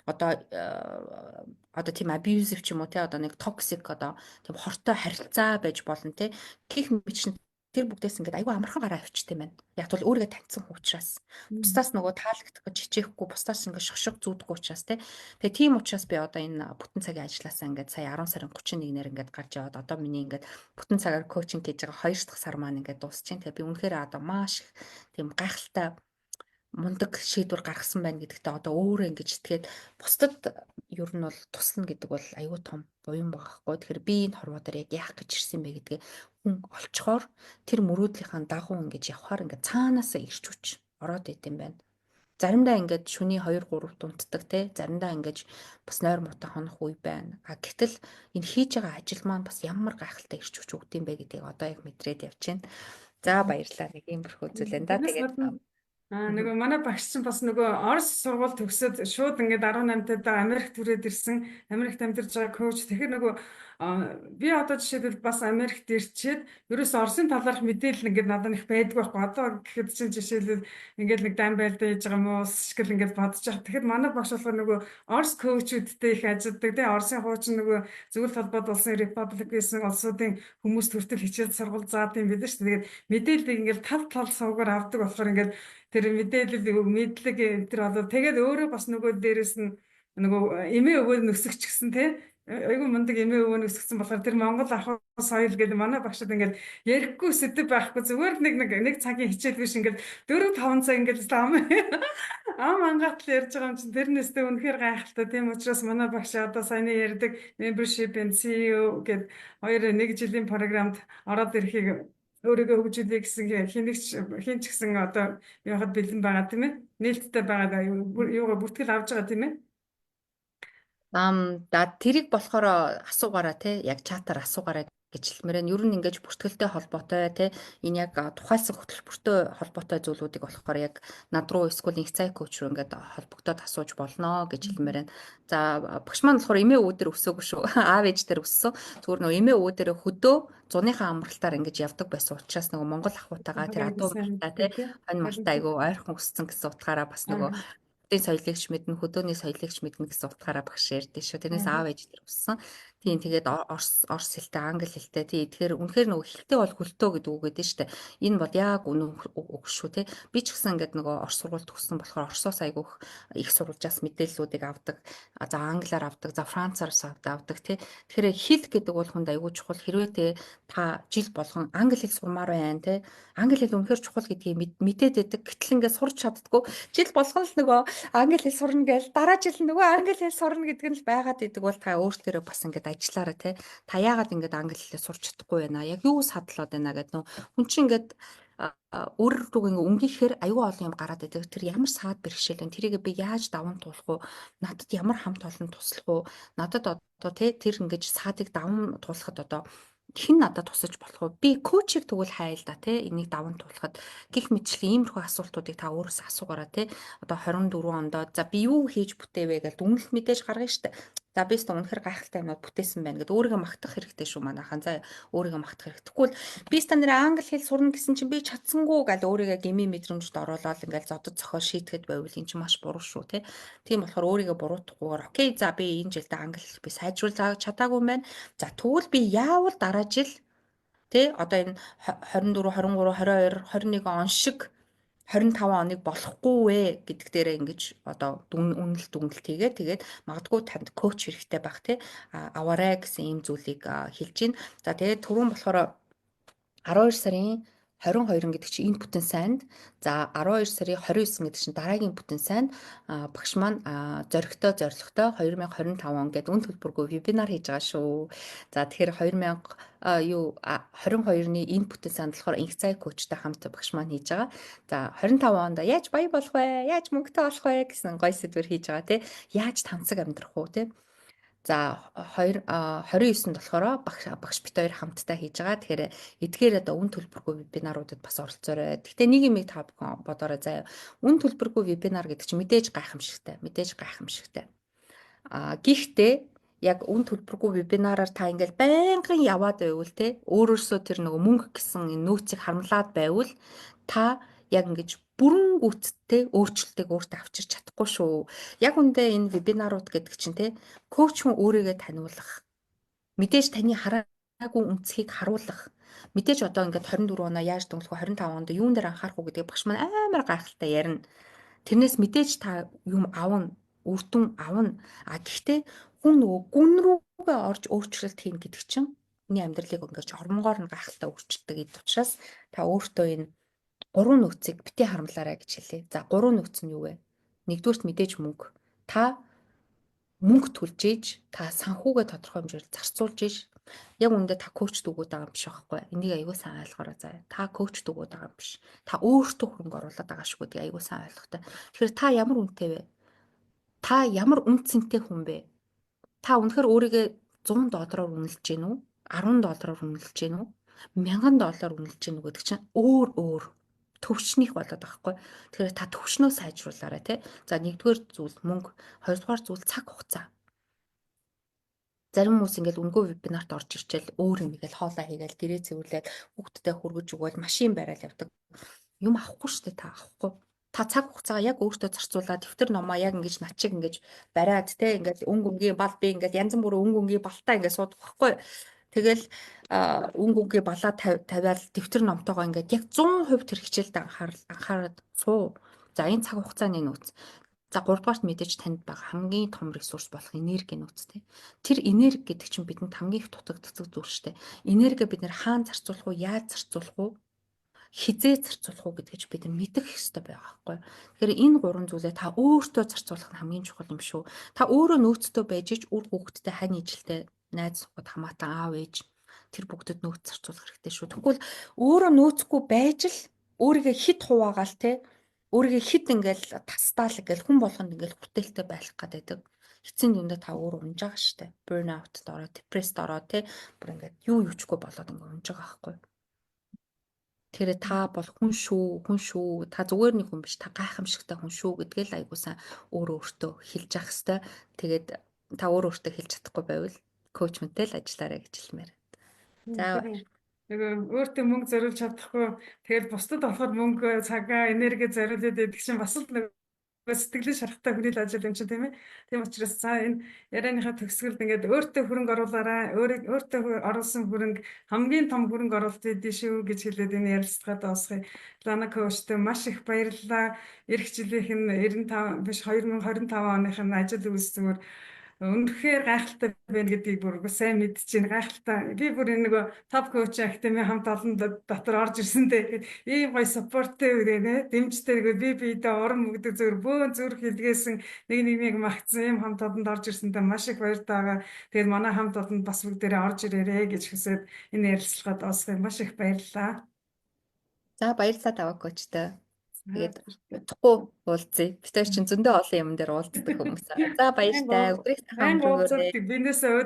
Одоо тийм abusive ч юм уу те, одоо нэг toxic, одоо тийм хортой харилцаа байж болно те. Гэх мэтчин тэр бүгдээс ингээд айгүй амархан гараа авчт юм байна. Яг бол өөрийгөө таньсан хүн учраас. Бусдаас нөгөө таалагдах гэж хичээхгүй, бусдаас ингээд шогшог зүүдэггүй учраас те. Тэгээ тийм учраас би одоо энэ бүтэн цагийн ажлаасаа ингээд сая 10 сарын 31-ээр ингээд гарч яваад, одоо миний ингээд бүтэн цагаар coaching хийж байгаа 2 дахь сар маань ингээд дуусчихин. Тэгээ би үнэхээр одоо маш их тийм гайхалтай мундаг шийдвэр гаргасан байна гэдэгтээ одоо өөрөө ингэж итгээд, бусдад ер нь бол туслана гэдэг бол айгүй том буян байгаа хгүй. Тэгэхээр би энэ хорвоо дээр яг яах гэж ирсэн бэ гэдгээ хүн олчхоор, тэр мөрөөдлийнхаа дагуу ингэж явхаар ингээд цаанаасаа ирч хүч ороод идэм байна. Заримдаа ингээд шүний 2 3 дунтдаг те, заримдаа ингээд бас нойр муутай хонох үе байна. А гэтэл энэ хийж байгаа ажил маань бас ямар гайхалтай ирч хүч өгд юм бэ гэдгийг одоо яг мэдрээд явж байна. За, баярлалаа. Нэг иймэрхүү зүйл энэ да. Тэгээд нөгөө манай багш чинь бас нөгөө Орос сургууль төгсөөд шууд ингээд 18 таад Америкт түрээд ирсэн. Америкт амьдарч байгаа coach. Тэгэхээр нөгөө би одоо жишээлбэл бас Америкт ирчээд ерөөс Оросын талаарх мэдээлэл ингээд надад их байдгүй байхгүй. Одоо гэхэд чинь жишээлбэл ингээд нэг дан байлдаа хийж байгаа юм уу шиг л ингээд бодож байгаа. Тэгэхээр манай багш болохоор нөгөө Орос coach үүдтэй их ажилладаг. Тэгээ Оросын хуучин нөгөө зөвлөлт холбоот улсын Republic гэсэн улсуудын хүмүүст хүртэл хичээл сургууль заадаг юм билээ шүү дээ. Тэгээд мэдээллийг ингээд тал тал сувгаар авдаг болохоор ингээд тэр мэдээлэл, мэдлэг тэр одоо тэгээд өөрөө бас нөгөө дээрэс нь нөгөө эмээ өвөө нөсөгч гэсэн тий, айгүй мундаг эмээ өвөө нөсгсөн болохоор тэр Монгол ахуй соёл гэдэг манай багшид ингээд ярихгүй сэдэв байхгүй, зүгээр л нэг цагийн хичээл биш, ингээд 4 5 цаг ингээд ам ангаатал ярьж байгаа юм чинь тэрнээсээ үнэхээр гайхалтай. Тийм учраас манай багш одоо саяны ярьдаг membership and CEO гэд хоёр нэг жилийн програмд ороод ирэхийг, өөрийгөө хөгжүүлье гэсэн хинэгч хин ч гэсэн одоо явахад бэлэн байгаа, тийм ээ. Нээлттэй байгаа, юугаа бүртгэл авч байгаа, тийм ээ. Да, тэрийг болохоор асуугаараа те, яг чатаар асуугаарай гэж хэлмээр байна. Ер нь ингэж бүртгэлтэй холбоотой те, энэ яг тухайлсан хөтөлбөртэй холбоотой зүйлүүдийг болохоор яг над руу эсвэл Инхцай coach руу ингээд холбогдоод асууж болно гэж хэлмээр байна. За, багш маань болохоор эмээ өвөө дээр өсөөгүй шүү. Аав ээж дээр өссөн. Зүгээр нөгөө эмээ өвөө дээр хөдөө зуныхаа амралтаар ингэж явдаг байсан учраас нөгөө Монгол ахуйтайгаа, тэр адуу малтай те, хонь малтай айгүй ойрхон өссөн гэсэн утгаараа бас нөгөө хотын соёлыг ч мэднэ, хөдөөний соёлыг ч мэднэ гэсэн утгаараа багш ярьдээ шүү. Тэрнээс аав ээж дээр өссөн. Тийм, тэгээд орос хэлтэй, англи хэлтэй. Тийм, тэгэхээр үнэхээр нөгөө хэлтэй бол хөлтөө гэдэг үг гэдэг шүү дээ. Энэ бол яг үнэн үг шүү те. Би ч гэсэн ингээд нөгөө орос сургууль төгссөн болохоор оросоос айгүйх их сурвалжаас мэдээллүүдийг авдаг. За, англиар авдаг, за, францаар авдаг те. Тэгэхээр хэл гэдэг бол хүнд айгүй чухал. Хэрвээ те та жил болгон англи хэл сурмаар байна те. Англи хэл үнэхээр чухал гэдгийг мэдээд байдаг. Гэтэл ингээд сурч чаддаггүй. Жил болгон л нөгөө англи хэл сурна гээл дараа жил нөгөө англи хэл сурна гэдэг нь л байгаад идэг бол та өөртөө бас ингээд ажиллаарай те. Та яагаад ингээд англи хэлээ сурч чадахгүй байна? Яг юу садлаад байна гэдэг нөө хүн чинь ингээд өөр рүү ингээ өнгийхээр аюу олон юм гараад идэг. Тэр ямар саад бэрхшээл вэ? Тэрийг би яаж даван туулах уу? Надад ямар хамт олон туслах уу? Надад одоо те тэр ингэж саадыг даван туулахад одоо хэн надад тусаж болох вэ? Би coach ийг тэгвэл хайл да те, энийг даван туулахад гих мэтчлэн иймэрхүү асуултуудыг та өөрөөсөө асуугаараа те. Одоо 24 ондоо за би юу хийж бүтээвэ гэж дүгнэлт мэдээж гаргана штэ. За, би өстө үнэхээр гайхалтай юмнууд бүтээсэн байна гэд өөрийгөө магтах хэрэгтэй шүү, манайхан. За, өөрийгөө магтах хэрэгтэй. Тэгвэл би ста нэр англи хэл сурна гэсэн чинь би чадсангүй гал өөрийгөө гэмийн мэдрэмжид оруулаад ингээл зодод цохоо шийтгэхэд байвал эн чинь маш буруу шүү те. Тийм болохоор өөрийгөө буруутгахгүйгээр okay, за, би энэ жилдээ англи хэл би сайжруулж чадаагүй юм байна. За, тэгвэл би яавал дараа жил тэ одоо энэ 24, 23, 22, 21 он шиг 25 оныг болохгүй вэ гэдэг дээрээ ингэж одоо үнэлт дүгнэлт хийгээ, тэгээд магадгүй танд coach хэрэгтэй байх те, аваарай гэсэн ийм зүйлийг хэлж байна. За, тэгээд түрүүн болохоор 12 сарын 22 гэдэг чинь энэ бүтэн сайнд, за, 12 сарын 29 гэдэг чинь дараагийн бүтэн сайнд багш маань зоригтой зорилготой 2025 он гэдэг үн төлбөргүй вебинар хийж байгаа шүү. За, тэгэхээр 2000 юу 22-ны энэ бүтэн сайнд болохоор Инхцай coach тай хамт багш маань хийж байгаа. За, 25 онд яаж баян болох вэ? Яаж мөнгөтэй болох вэ гэсэн гоё сэдвэр хийж байгаа тий. Яаж тансаг амьдрах уу тий. За, 2 29-нд болохоор багш бит хоёр хамтдаа хийж байгаа. Тэгэхээр эдгээр одоо үн төлбөргүй вебинаруудад бас оролцоорой. Гэхдээ нэг юм та бүхэн бодоорой заяа. Үн төлбөргүй вебинар гэдэг чинь мэдээж гайхамшигтай. Мэдээж гайхамшигтай. А гэхдээ Яг үн төлбөргүй вебинараар та ингээл байнгын яваад байвал те, өөрөөсөө тэр нөгөө мөнгө гэсэн энэ нөөцийг харамлаад байвал та яг ингэж бүрэн гүйцэттэй өөрчлөлтийг өөртөө авчирч чадахгүй шүү. Яг үндэ энэ вебинарууд гэдэг чинь те, коуч хүн өөрийгөө таниулах. Мэдээж таны хараагүй өнцгийг харуулах. Мэдээж одоо ингээд 24 оноо яаж дүнлэх вэ, 25 онд юун дээр анхаарах уу гэдгийг багш маань амар гайхалтай ярина. Тэрнээс мэдээж та юм авна, үр дүн авна. А гэхдээ хүн нөгөө гүн рүүгээ орж өөрчлөлт хийнэ гэдэг чинь хүний амьдралыг ингээд ормонгоор нь гайхалтай өөрчилдөг гэдэг учраас та өөртөө энэ гурван нөөцийг битгий харамлаарай гэж хэлье. За, гурван нөөц нь юу вэ? Нэгдүгээрт мэдээж мөнгө. Та мөнгө төлж ийж, та санхүүгээ тодорхой хэмжээгээр зарцуулж ийж, яг үүндээ та коучд өгөөд байгаа юм биш байхгүй. Энийг аягүй сайн ойлгоорой заа. Та коучд өгөөд байгаа юм биш. Та өөртөө хөрөнгө оруулаад байгаа шүү гэдгийг аягүй сайн ойлгох хэрэгтэй. Тэгэхээр та ямар үнэтэй вэ? Та ямар үнэ цэнтэй хүн бэ? Та үнэхээр өөрийгөө 100 доллараар үнэлж гин үү? 10 доллараар үнэлж гин үү? 1000 доллар үнэлж гин үү гэдэг чинь өөр өөр төвшнийх болоод байгаа хгүй. Тэгэхээр та төвшнөө сайжруулаарай тий. За, нэгдүгээр зүйл мөнгө, хоёрдугаар зүйл цаг хугацаа. Зарим хүмүүс ингээл үнэгүй вебинарт орж ирчээл өөр юм ингээл хоолоо хийгээл, гэрээ цэвэрлээд, хүүхдэд хүргэж өгөөл, машин барайл явдаг. Юм авахгүй шүү дээ, та авахгүй. Та цаг хугацаагаа яг өөртөө зарцуулаад, дэвтэр номоо яг ингэж над чиг ингэж бариад те, ингээл өнгө өнгийн бал, би ингээл янз бүрийн өнгө өнгийн балтаа ингээд суудаг байхгүй. Тэгэл өнгө өнгийн балаа тавиал, дэвтэр номтойгоо ингээд яг 100% тэр хичээлд анхаарал суу. За, энэ цаг хугацааны нөөц. За, гуравдугаарт мэдээж танд байгаа хамгийн том ресурс болох энерги нөөц тий. Тэр энерги гэдэг чинь бидэнд хамгийн их дутагддаг зүйл шүү дээ. Энерги бид нэр хаана зарцуулах уу, яаж зарцуулах уу, хэзээ зарцуулах уу гэдгийг бид нар мэдэх ёстой байгаа байхгүй. Тэгэхээр энэ гурван зүйлээ та өөртөө зарцуулах нь хамгийн чухал юм шүү. Та өөрөө нөөцтэй байж ич үр хүүхэдтэй, хань ижилтэй, найз нөхөд, хамаатан, аав ээж, тэр бүгдэд нөөц зарцуулах хэрэгтэй шүү. Тэгвэл өөрөө нөөцгүй байж л өөрийгөө хит хуваагаал те, өөрийгөө хит ингээл тастаал ингээл хүн болгонд ингээл хүртээлтэй байх гэдэг. Эцсийн дүндээ та өөрөө унж байгаа штэ. Burn out-д ороод, depressed ороод те, бүр ингээд юу юучгүй болоод ингээд унж байгаа байхгүй. Тэгэхээр та бол хүн шүү, хүн шүү. Та зүгээр нэг хүн биш, та гайхамшигтай хүн шүү гэдгээ л аягүй сайн өөрөө өөртөө хэлж явах хэвээр. Тэгээд та өөрөө өөртөө хэлж чадахгүй байвал коуч хүнтэй л ажиллаарай гэж хэлмээр. За. Нөгөө өөртөө мөнгө зориулж чадахгүй, тэгэл бусдад болохоор мөнгө, цагаа, энерги зориулаад байдаг чинь бас л нөгөө сэтгэлийн шарахтай хүний л ажил юм чинь, тийм ээ. Тийм учраас за, энэ ярианыхаа төгсгөлд ингээд өөртөө хөрөнгө оруулаарай. Өөртөө оруулсан хөрөнгө хамгийн том хөрөнгө оруулалт байдгийг шүү гэж хэлээд энэ ярилцлагаа дуусгая. Лана коучтой маш их баярлалаа. Ирэх жилийнх нь 95 биш, 2025 оных нь ажил үйлс зүгээр үнэхээр гайхалтай байна гэдгийг бүр сайн мэдчихээн, гайхалтай. Би бүр энэ нөгөө Top Coach Academy хамт олон дотор орж ирсэндээ ийм гоё supportive нэ, дэмжтэй, нөгөө би биедээ урам өгдөг, зөвөр бөөн зүрх илгээсэн, нэг нэгнийг магтсан ийм хамт олонд орж ирсэндээ маш их баяртай байгаа. Тэгээд манай хамт олонд бас бүгдээрээ орж ирээрэй гэж хүсээд энэ ярилцлагад дуусгая. Маш их баярлалаа. За, баярлалаа, Даваа коучтой. Тэгээд удахгүй уулзъя. Бид хоёр чинь зөндөө олон юм дээр уулздаг хүмүүс. За, баяртай. Өдрийг сайхан өнгөрөөгөөрэй. Бинээсээ